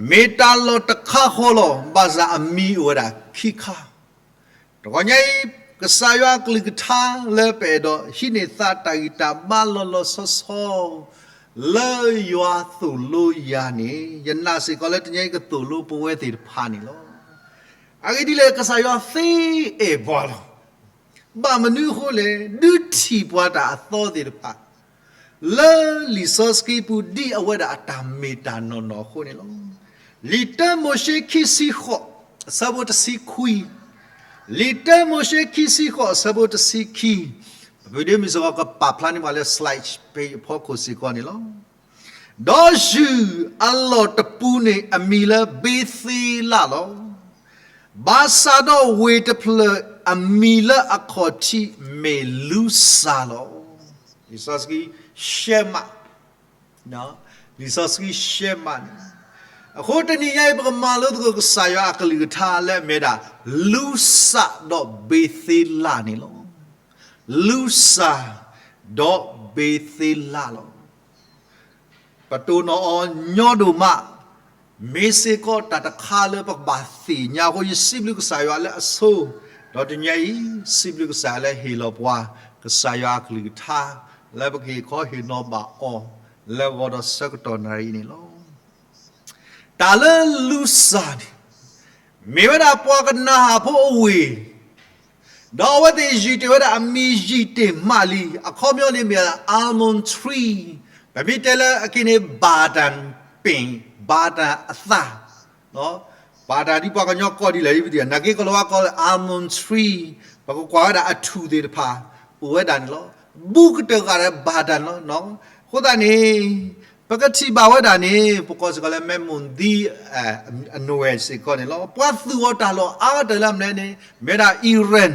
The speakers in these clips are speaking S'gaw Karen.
မ့ၢ်တၢ်လီၢ်တခါဃီလီၤ. ဘၣ်ဆၣ်အမံၤအိၣ်ဝဲဒၣ်ခံခါ. တဂီၤညါအံၤ ကစၢ်ယွၤအကလုၢ်ကထါလၢပအဲၣ်ဒိးဟံးန့ၢ်သးတၢ်ဂံၢ်တၢ်ဘါလီၤလီၤဆီဆီ လၢယွၤသိၣ်လိယၤန့ၣ် ယနာ်စ့ၢ်ကီးလၢတနံၤအံၤကသိၣ်လိပဝဲသ့ၣ်တဖၣ်န့ၣ်လီၤ. အဂ့ၢ်ဒ်လဲၣ် ကစၢ်ယွၤသ့အဲၣ်ပှၤလီၤ. ဘၣ်မနုၤအဃိလဲၣ်, ဒုးထံၣ်ပှၤတၢ်အသီသ့ၣ်တဖၣ် လၢလံာ်စီဆှံပူၤ ဒ်အဝဲဒၣ်အတၢ်မ့ၢ်တၢ်နီၢ်နီၢ်အဃိန့ၣ်လီၤ. လံာ်တၢမိၤၡ့ခံဆံဃိး အဆၢဖိတဆံခွံ, လံာ်တၢမိၤၡ့ခံဆံဃိး အဆၢဖိတဆံခံ, ပဒ့မုၢ်စ့ၢ်ကီး ကပာ်ဖျါန့ၢ်ပှၤလၢ slide page အဖီခိၣ်စ့ၢ်ကီးန့ၣ်လီၤ. ဒီးယုၢ်အလီၢ်တပူၤန့ၣ် အမံၤလၢဘ့သ့လးလီၤ. ဘၣ်ဆၣ်ဒီးဝ့ၢ်တဖျၢၣ်အမံၤလၢအခီၣ်ထံးမ့ၢ်လူစၢ်လီၤ. လံာ်စီဆှံရှဲမး, လံာ်စီဆှံရှဲမးန့ၣ်, အဃိတနံၤညါအံၤ ပကမၤလိသကိးကစၢ်ယွၤအကလုၢ်ကထါလၢအမ့ၢ်ဒၣ် လူစၢ်ဒီးဘ့သ့လးန့ၣ်လီၤ. လူစၢ်ဒီးဘ့သ့လးလီၤ. ပတိၢ်နီၣ်အီၤညီဒိၣ်မး, မ့ၢ်စ့ၢ်ကီးတၢ်တခါလၢပကဘၣ်သ့ၣ်ညါအဃိ ယစံးဘျုးကစၢ်ယွၤလၢအဆိ, ဒီးတနံၤညါအံၤ စံးဘျုးကစၢ်ယွၤလၢဟ့ၣ်လီၤပှၤ ကစၢ်ယွၤအကလုၢ်ကထါ လၢပကဟ့ၣ်ခီဟ့ၣ်နီၤဘၣ်အီၤ လၢဂီၤဒီးဆၢကတီၢ်နၣ်ရံၣ်အံၤန့ၣ်လီၤ. တၢ်လၢလူစၢ်န့ၣ် မ့ၢ်ဝဲဒၣ်ပှၤကနၤဧၣ်ဖိအဝ့ၢ်, ဒီးအဝဲသ့ၣ်ယံာ်တ့ၢ်ဝဲဒၣ်အမံၤယံာ်တ့ၢ်မးလံ. အခီပညီန့ၣ်မ့ၢ် almond tree, ပမ့ၢ်တဲလၢအက့ၤန့ၣ် ဘၣ်တၢ်ပ့ၣ်, ဘၣ်တၢ်အသၣ်, ဘၣ်တၢ်ဒ်ပှၤကညီကိးဒ်လဲၣ် ယပတံၢ်, နာ်က့ကိးလီၤဝါကိးလၢ almond tree, ပကကွၢ်ဝဲဒၣ်အထူၣ်သ့ၣ်တဖၣ် အိၣ်ဝဲဒၣ်န့ၣ်လီၤ. ဘူးကတၢၢ်ဂၤဒီးဘၣ်တၢ်န့ၣ်လီၤ. အဃိသတးန့ၣ် ပကထံၣ်ဘၣ်ဝဲဒၣ်န့ၣ် ပကိးစ့ၢ်ကီးလၢ မဲးမူၣ်သံ အနွဲၣ်စ့ၢ်ကီးန့ၣ်လီၤ. ပှၤသူၣ်အီၤတၢ်လီၢ်အါကတၢၢ်လၢအမနုၤန့ၣ် မ့ၢ်ဝဲဒၣ် Iran,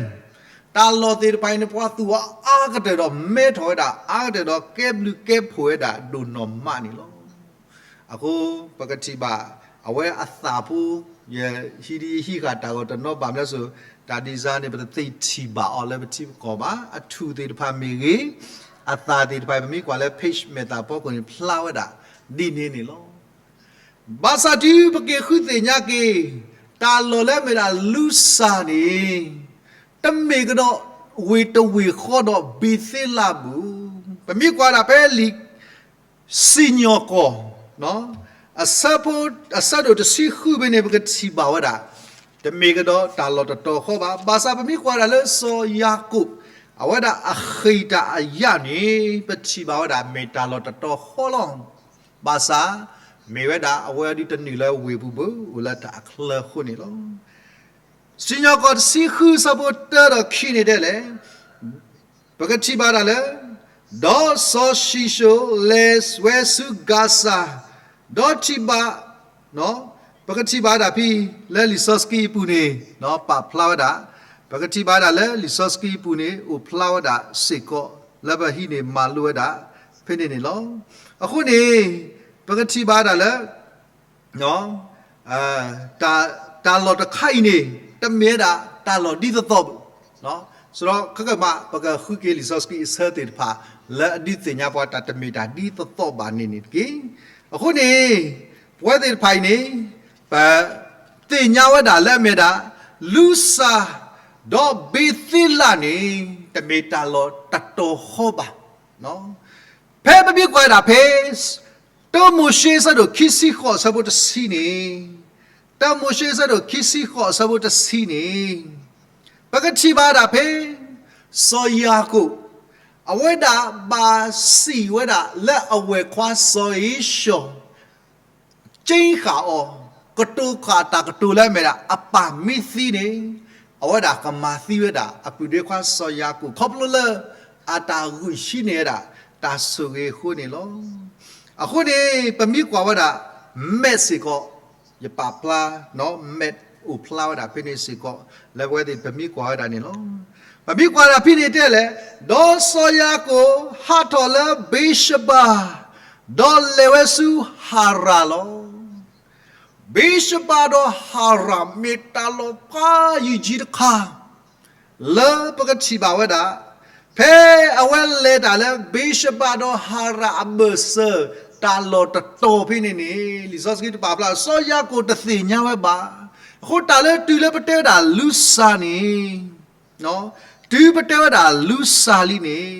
တၢ်လီၢ်သ့ၣ်တဖၣ်အံၤန့ၣ် ပှၤသူၣ်အီၤအါကတၢၢ်ဒီးမဲထီၣ်ဝဲဒၣ် အါကတၢၢ်ဒီးကဲဘျုးကဲဖှိၣ်ဝဲဒၣ်ဒိၣ်နီၢ်မးန့ၣ်လီၤ. အဃိ ပကထံၣ်ဘၣ် အဝဲအသၣ်ဖိ ယဟံးဒ်ယဟံးဃာ်တၢ်ဂီၤတနီၤဘၣ်မလဲၣ်စိ, တၢ်ဒ်စၢ်န့ၣ် ပတသ့ထံၣ်ဘၣ်အီၤလၢပထံပကီၢ်ဘၣ်. အထူၣ်သ့ၣ်တဖၣ်မ့ၢ်ဂ့ၤ, အသၣ်သ့ၣ်တဖၣ် ပမ့ၢ်ကွၢ်လၢ page မဲာ်သၣ်ဖီခိၣ်န့ၣ် ဖျါဝဲဒၣ်ဒ်န့ၣ်န့ၣ်လီၤ. ဘၣ်ဆၣ်တုၤပက့ၤဃုသ့ၣ်ညါက့ၤ တၢ်လီၢ်လၢအမ့ၢ်ဒၣ်လူစၢ်န့ၣ် တမ့ၢ်ကဒီးဝ့ၢ်တဝ့ၢ်ဃီဒီးဘ့ၤသ့လးပူၤ, ပမ့ၢ်ကွၢ်ဒၣ်ဖဲလံာ် စံၣ်ညီၣ်ကွီၢ် အဆၢဖိ အဆၢဒိၣ်တဆံဃုဖဲန့ၣ် ပကထံၣ်ဘၣ်ဝဲဒၣ် တမ့ၢ်ကဒီးတၢ်လီၢ်တတီၤဃီဘၣ်. ဘၣ်ဆၣ်ပမ့ၢ်ကွၢ်ဒၣ်လၢစီၤယၤကိာ် အဝဲဒၣ်အဃံၢ်တၢ်အယၣ်န့ၣ် ပထံၣ်ဘၣ်ဝဲဒၣ်မ့ၢ်တၢ်လီၢ်တတီၤဃီလီၤ. ဘၣ်ဆၣ် မ့ၢ်ဝဲဒၣ်အဝဲဒၣ်တနုာ်လၢဝ့ၢ်ပူၤဘၣ် အိၣ်လၢတၢ်အချၢအဃိန့ၣ်လီၤ. စံၣ်ညီၣ်ကွီၢ်တဆံဃုဆၢဖိတၢဒီးခံန့ၣ်တဲလဲၣ်, ပကထံၣ်ဘၣ်ဒၣ်လၢ ဒီးစီၤၡံၣ်ၡိၣ်လဲၤဝဲဆူကၤစၤ, ဒီးထံၣ်ဘၣ် ပကထံၣ်ဘၣ်ဒၣ်ဖဲ လၢလံာ်စီဆှံအပူၤန့ၣ် ပာ်ဖျါဝဲဒၣ်, ပကထံၣ်ဘၣ်ဒၣ်လၢလံာ်စီဆှံအပူၤန့ၣ် အိၣ်ဖျါဝဲဒၣ်စ့ၢ်ကီး လၢပဟံးန့ၢ်မၤလိဝဲဒၣ် ဖဲန့ၣ်န့ၣ်လီၤ. အဃိန့ၣ် ပကထံၣ်ဘၣ်ဒၣ်လၢ တၢ်လီၢ်တခါအံၤန့ၣ် တမ့ၢ်ဝဲဒၣ်တၢ်လီၢ်ဒ်သိးသိးဘၣ်. စရီ ခဲကမး ပကဃုက့ၤလံာ်စီဆှံအဆၢသ့ၣ်တဖၣ် လၢအဒုးသ့ၣ်ညါပှၤတၢ်တမ့ၢ်တၢ်ဒ်သိးသိးဘၣ်န့ၣ်န့ၣ်တက့ၢ်. အဃိန့ၣ် ပဝဲသ့ၣ်တဖၣ်အံၤန့ၣ် ပသ့ၣ်ညါဝဲဒၣ်လၢအမ့ၢ်ဒၣ် လူစၢ် ဒီးဘ့ၤသ့လးန့ၣ် တမ့ၢ်တၢ်လီၢ်တတီၤဃီဘၣ်. ဖဲပမ့ၢ်ကွၢ်ဒၣ်ဖဲ တၢမိၤၡ့အဆၢဒိၣ်ခံဆံဃိး အဆၢဖိတဆံန့ၣ်, တၢမိၤၡ့အဆၢဒိၣ်ခံဆံဃိး အဆၢဖိတဆံန့ၣ်, ပကထံၣ်ဘၣ်ဒၣ်ဖဲ စီၤယၤကိာ် အဝဲဒၣ်ဘၣ်စံးဝဲဒၣ်လၢအဝဲၢ်ခွါစီၤဧ့ၡီၤ ကၠ့ဃာ်အီၤ, ကတိၤဃာ်တၢ်ကတိၤလၢအမ့ၢ်ဒၣ် အပၢ်မ့ၢ်သံန့ၣ် အဝဲဒၣ်ကမၤသံဝဲဒၣ် အပုၢ်ဒ့ခွါစီၤယၤကိာ် ခီဖျိလၢ အတၢ်ဂုာ်ဟံးန့ၢ်ဝဲဒၣ် တၢ်ဆိၣ်ဂ့ၤအဃိန့ၣ်လီၤ. အဃိန့ၣ် ပမ့ၢ်ကွၢ်ဝဲဒၣ် မးစ့ၢ်ကီး ယပာ်ဖျါ မးအိၣ်ဖျါဝဲဒၣ်ဖဲန့ၣ်စ့ၢ်ကီး လၢပဝဲသ့ၣ်ပမ့ၢ်ကွၢ်ဝဲဒၣ်န့ၣ်လီၤ. ပမ့ၢ်ကွၢ်ဒၣ်ဖဲန့ၣ်တဲလဲၣ်, ဒီးစီၤယၤကိာ်ဟးထီၣ်လၢဘ့ၤၡဘၤ, ဒီးလဲၤဝဲဆူဟၤရၣ်လီၤ. ဘ့ၤၡဘၤဒီးဟၤရၣ် မ့ၢ်တၢ်လီၢ်ဖးယံာ်ကံတခါ လၢပကထံၣ်ဘၣ်ဝဲဒၣ်, ဖဲအဝဲလဲၤတၢ်လၢဘ့ၤၡဘၤဒီးဟၤရၣ်အဘၢၣ်စၢၤ, တၢ်လီၢ်တတီၤဖဲန့ၣ်န့ၣ် လံာ်စီဆှံတပာ်ဖျါ စီၤယၤကိာ်တသ့ၣ်ညါဝဲဘၣ်. အဃိတၢ်လၢတုၤလၢပတဲဝဲဒၣ်လူၤစၢ်န့ၣ် တုၤပတဲဝဲဒၣ်လူၤစၢ်လံန့ၣ်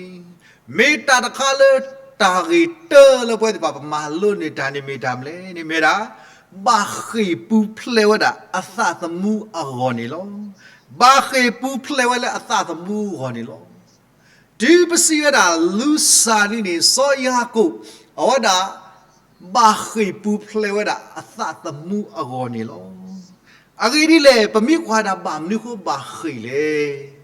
မ့ၢ်တၢ်တခါလၢတၢ်ဂ့ၤတၢၢ်လၢပဝဲသ့ၣ်တဖၣ်ပမၤလိန့ၢ်တၢ်န့ၣ်မ့ၢ်တၢ်မနုၤလဲၣ်န့ၣ် မ့ၢ်ဝဲဒၣ် ဘၣ်ဃ့ၢ်ပူၤဖျဲးဝဲဒၣ်အသးသမူအဂီၢ်န့ၣ်လီၤ. ဘၣ်ဃ့ၢ်ပူၤဖျဲးဝဲလၢအသးသမူအဂီၢ်န့ၣ်လီၤ. တုၤပစံးဝဲဒၣ်လူၤစၢ်လံန့ၣ် စီၤယၤကိာ် အဝဲဒၣ် ဘၣ်ဃ့ၢ်ပူၤဖျဲးဝဲဒၣ်အသးသမူအဂီၢ်န့ၣ်လီၤ. အဂ့ၢ်ဒ်လဲၣ် ပမ့ၢ်ကွၢ်ဒၣ်ဘၣ်မနုၤအဃိဘၣ်ဃ့ၢ်လဲၣ်.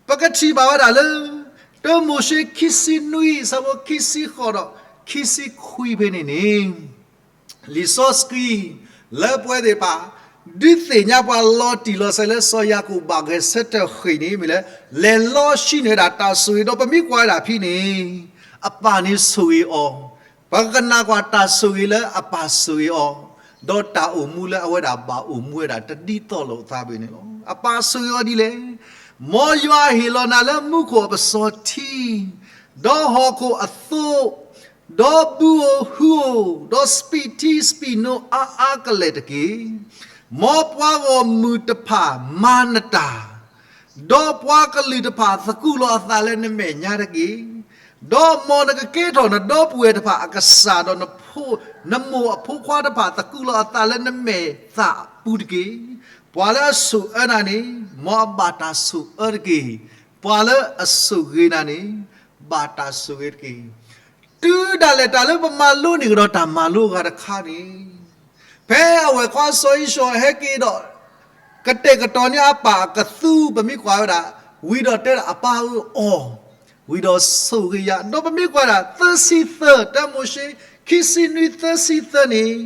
ပကထံၣ်ဘၣ်ဝဲဒၣ်လၢ တၢမိၤၡ့ခံဆံနွံ အဆၢဖိခံဆံဃိးဒီးခံဆံခွံဖဲန့ၣ်န့ၣ် လံာ်စီဆှံ လၢပဝဲသ့ၣ်တဖၣ် ဒုးသ့ၣ်ညါပှၤလီၤတံၢ်လီၤဆဲးလၢစီၤယၤကိာ်ဘၣ်ဂဲၤဆၢထၢၣ်ဃ့ၢ်န့ၣ် မ့ၢ်လၢ လဲၤလီၤဆှံန့ၢ်ဝဲဒၣ်တၢ်ဆိၣ်ဂ့ၤ ဒီးပမ့ၢ်ကွၢ်ဝဲဒၣ်ဖဲန့ၣ် အပၢ်န့ၣ်ဆိၣ်ဂ့ၤအီၤ, ပကနၣ်ကွၢ်တၢ်ဆိၣ်ဂ့ၤလၢအပၢ်ဆိၣ်ဂ့ၤအီၤ, ဒီးတၢ်အိၣ်မူလၢအဝဲဒၣ်ဘၣ်အိၣ်မူဝဲဒၣ်တဒ်သိးလိာ်အသးဘၣ်န့ၣ်လီၤ. အပၢ်ဆိၣ်ဂ့ၤအီၤဒ်လဲၣ်, မ်ယွၤဟ့ၣ်လီၤနၤလၢမူခိၣ်အပစီၤထံ, ဒီးဟီၣ်ခိၣ်အသိး, ဒီးဘုဧိၤဟုဧိၤ, ဒီးစပံးထံစပံးနိအါအါကလဲာ်တက့ၢ်. မ်ပှၤဂီၢ်မုၢ်တဖၣ်မၤနတၢ်, ဒီးပှၤကလုာ်တဖၣ်သကူးလီၤအသးလၢနမဲာ်ညါတက့ၢ်. ဒီးမ်နကကဲထီၣ်နဒီပုၢ်ဝဲၢ်တဖၣ်အကစၢ်ဒီး နမိၢ်အဖိခွါတဖၣ်သကူးလီၤအသးလၢနမဲာ်သၣ်အပူၤတက့ၢ်. ပှၤလၢအဆိၣ်အၢနၤန့ၣ် မ်အဘၣ်တၢ်ဆိၣ်အၢတက့ၢ်. ပှၤလၢအဆိၣ်ဂ့ၤနၤန့ၣ် ဘၣ်တၢ်ဆိၣ်ဂ့ၤတက့ၢ်. တုၤဒၣ်လဲာ်တၢ်လၢပမၤလိန့ၢ်ကဒီးတၢ်မၤလိအဂၤတခါန့ၣ်, ဖဲအဝဲၢ်ခွါစီၤအံၣ်ၡီၣ်ဟဲက့ၤဒီး ကတဲာ်ကတီၤန့ၢ်အပၢ်အကသူ ပမ့ၢ်ကွၢ်ဝဲဒၣ်, ဝံၤဒီးတဲဒၣ်အပၢ်ဧၢအီၤ, ဝံၤဒီးဆိၣ်ဂ့ၤယၤ, ဒီးပမ့ၢ်ကွၢ်ဒၣ်သၢဆံသၢ တၢမိၤၡ့ ခံဆံနွံသၢဆံသၢန့ၣ်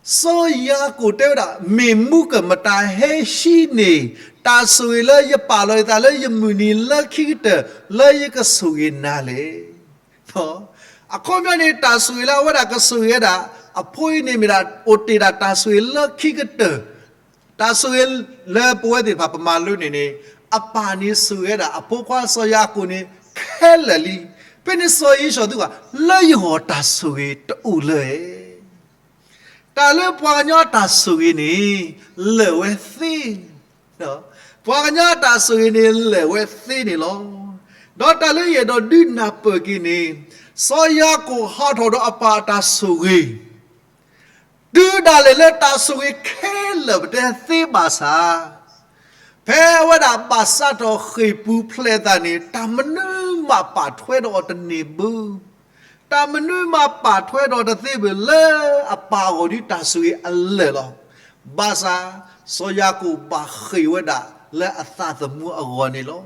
စီၤယၤကိာ်တဲဝဲဒၣ် မ့ၢ်မူကမတၤဟဲဟံးန့ၢ် တၢ်ဆိၣ်ဂ့ၤလၢယပာ်လီၤယသးလၢယမုၢ်နံၤလၢခံကတၢၢ် လၢယကဆိၣ်ဂ့ၤနၤလဲၣ်. အခီပညီန့ၣ် တၢ်ဆိၣ်ဂ့ၤလၢအဝဲဒၣ်ကဆိၣ်ဂ့ၤဝဲဒၣ် အဖိအံၤန့ၣ်မ့ၢ်ဒၣ် အိၣ်တ့ၢ်ဒၣ်တၢ်ဆိၣ်ဂ့ၤလၢခံကတၢၢ်, တၢ်ဆိၣ်ဂ့ၤလၢပဝဲသ့ၣ်တဖၣ်ပမၤလိန့ၣ်န့ၣ်, အပၢ်န့ၣ်ဆိၣ်ဂ့ၤဝဲဒၣ်အဖိခွါစီၤယၤကိာ်န့ၣ်ခဲလၢာ်လံ. ဖဲန့ၣ်စီၤအံၣ်ၡီၣ်သူဂၤ လၢယဂီၢ်တၢ်ဆိၣ်ဂ့ၤတအိၣ်လၢၤ တၢ်လၢပှၤကညီအတၢ်ဆိၣ်ဂ့ၤန့ၣ် လၢာ်ဝဲသ့, ပှၤကညီအတၢ်ဆိၣ်ဂ့ၤန့ၣ်လၢာ်ဝဲသ့န့ၣ်လီၤ. ဒီးတၢ်လၢယအဲၣ်ဒိးဒုးနၢ်ပၢၢ်က့ၤန့ၣ်, စီၤယၤကိာ်ဟးထီၣ်ဒီးအပၢ်အတၢ်ဆိၣ်ဂ့ၤ, တုၤဒၣ်လဲာ်လၢတၢ်ဆိၣ်ဂ့ၤခဲလၢာ်ပတဲသ့ဘၣ်ဆၣ် ဖဲအဝဲဒၣ်ဘၣ်စးထီၣ်ဃ့ၢ်ပူၤဖျဲးအသးန့ၣ် တၢ်မနုၤမးပာ်ထွဲဒီးအီၤတန့ၢ်ဘၣ်, တၢ်မနုၤမးပာ်ထွဲဒီးတသ့ဘၣ်လၢအပၢ်အဂီၢ်ဒ်တၢ်ဆိၣ်ဂ့ၤအလၢာ်လီၤ. ဘၣ်ဆၣ် စီၤယၤကိာ်ဘၣ်ဃ့ၢ်ဝဲဒၣ်လၢအသးသမူအဂီၢ်န့ၣ်လီၤ.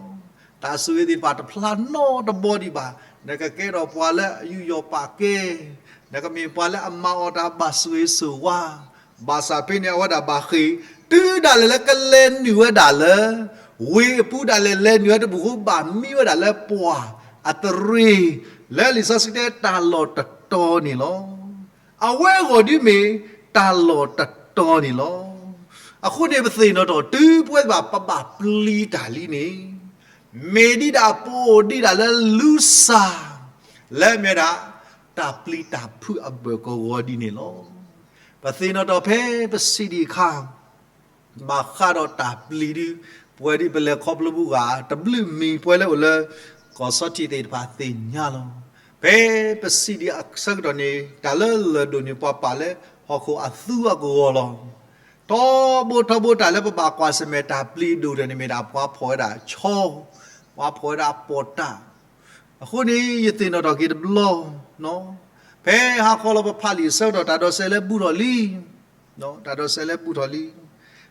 တၢ်ဆိၣ်ဂ့ၤသ့ၣ်တဖၣ်တဖျါနီတဘီဒံးဘၣ်, နကကဲထီၣ်ပှၤလၢအယူးယီၣ်ပာ်ကဲ, နကမ့ၢ်ပှၤလၢအမၤအီၣ်တၢ်ဘၣ်ဆိၣ်ဂ့ၤဆိၣ်ဝါ, ဘၣ်ဆၣ်ဖဲန့ၣ်အဝဲဒၣ်ဘၣ်ဃ့ၢ်, တုၤဒၣ်လဲာ်လၢကလဲၤနုာ်ဝဲဒၣ်လၢ ဝ့ၢ်အပူၤဒၣ်လဲာ်လဲၤနုာ်ဝဲတဘူၣ်အဃိ ဘၣ်မံဝဲဒၣ်လၢပှၢ်အတရ့ၣ်, လၢလံာ်စီဆှံတဲတၢ်လီၢ်တတီၤန့ၣ်လီၤ. အဝဲအဂီၢ်ဒ်မ့ၢ်တၢ်လီၢ်တတီၤန့ၣ်လီၤ. အဃိန့ၣ်ပသ့ၣ်နီၣ်ထီၣ် တုၤပဝဲသ့ၣ်တဖၣ်ပဘၣ်ပျံၤတၢ်လံန့ၣ်, မ့ၢ်ဒ်ဒၣ်ပအိၣ်ဒ်ဒၣ်လၢလူၤစၢ် လၢအမ့ၢ်ဒၣ် တၢ်ပျံၤတၢ်ဖုးအဘၢၣ်ကဝီၤဒ်န့ၣ်လီၤ. ပသ့ၣ်နီၣ်ထီၣ်ဖဲပစံးဒံးအခါ ဘၣ်ဃးဒီးတၢ်ပျံၤဒုး ပဝဲဒ်ပလဲၤခီဖျိမုၢ်ဂၤ တဘျုးမံၤပဝဲလၢအိၣ်လၢ ကီၢ်ဆီထံးသ့ၣ်တဖၣ်သ့ၣ်ညါလီၤ. ဖဲပစံးဒံးအဆၢကတီၢ်န့ၣ် တၢ်လၢလၢၢ်ဒိၣ်န့ၣ် ပှၤပာ်လၢဟီၣ်ခိၣ်အသူအကဝီၤလီၤ. ထီဘိထီဘိတၢ်လၢပဘၣ်ကွၢ်ဆၢၣ်မဲာ်တၢ်ပျံၤဒိၣ်တၢ်န့ၣ်မ့ၢ်ဒၣ်ပှၤဖီၣ်ဝဲဒၣ်ဆီ, ပှၤဖီၣ်ဝဲဒၣ်အပီၢ်တၢ် အဃိန့ၣ် ယသ့ၣ်နီၣ်ထီၣ်က့ၤတဘျီ, ဖဲဟါခီလီၤပဖးလံာ်အဆၢကတီၢ် တၢ်ဒိးစဲးလၢဘူးထီၣ်လံ, တၢ်ဒိးစဲးလၢဘူးထီၣ်လံ.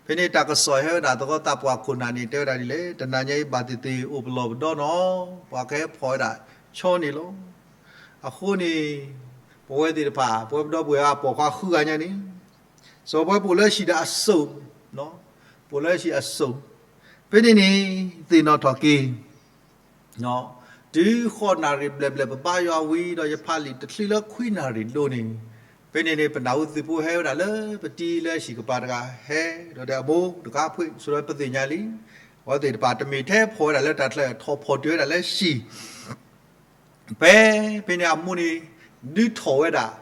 ဖဲန့ၣ်တၢ်ကစီၣ်ဟဲဝဲဒၣ်သကိးသးပှၢ်ခိၣ်နၢ်န့ၣ် တဲဝဲဒၣ်ဒ်လဲၣ်, တနၤညါအံၤဘၣ်သ့ၣ်သ့ၣ်အိၣ်ပလီၢ်ပဒီနီၤ, ပှၤကဟဲဖီၣ်ဝဲဒၣ်ဆီန့ၣ်လီၤ. အဃိန့ၣ် ပဝဲသ့ၣ်တဖၣ် ပဝဲပဒီပုၢ်ဝဲၢ်အပိာ်ခွါဃုဂၤညါန့ၣ် စီၤပှဲပိာ်လၢဟံၣ်ဒီးအစိၣ်, ပိာ်လၢဟံၣ်အစိၣ်, ဖဲန့ၣ်န့ၣ် သ့ၣ်နီၣ်ထီၣ်က့ၤ တုၤဃိးနၣ်ရံၣ်ဘျဲၣ်ဘျဲၣ် ပဘါယွၤဝံၤဒီး ယဖးလံာ်တချုးလၢခွံနၣ်ရံၣ်ဒိၣ်န့ၣ်, ဖဲန့ၣ်န့ၣ် ပနၢ်ဟူသုးဖိဟဲဝဲဒၣ်လၢပတံၤလၢဟံၣ်ကပၤတဂၤ ဟဲဒီးတဲအမိၢ်တကးဖှ့ၣ် ဆိဒီးပသ့ၣ်ညါလံ, အဝဲသ့ၣ်တဖၣ်တမ့ၢ်ထဲဖီၣ်ဝဲဒၣ်လၢတၢ်ချၢ ထီၣ်ဖီၣ်တ့ၢ်ဝဲဒၣ်လၢဟံၣ် ဖဲ ဖဲန့ၣ်အမိၢ်န့ၣ် ဒုးထီၣ်ဝဲဒၣ်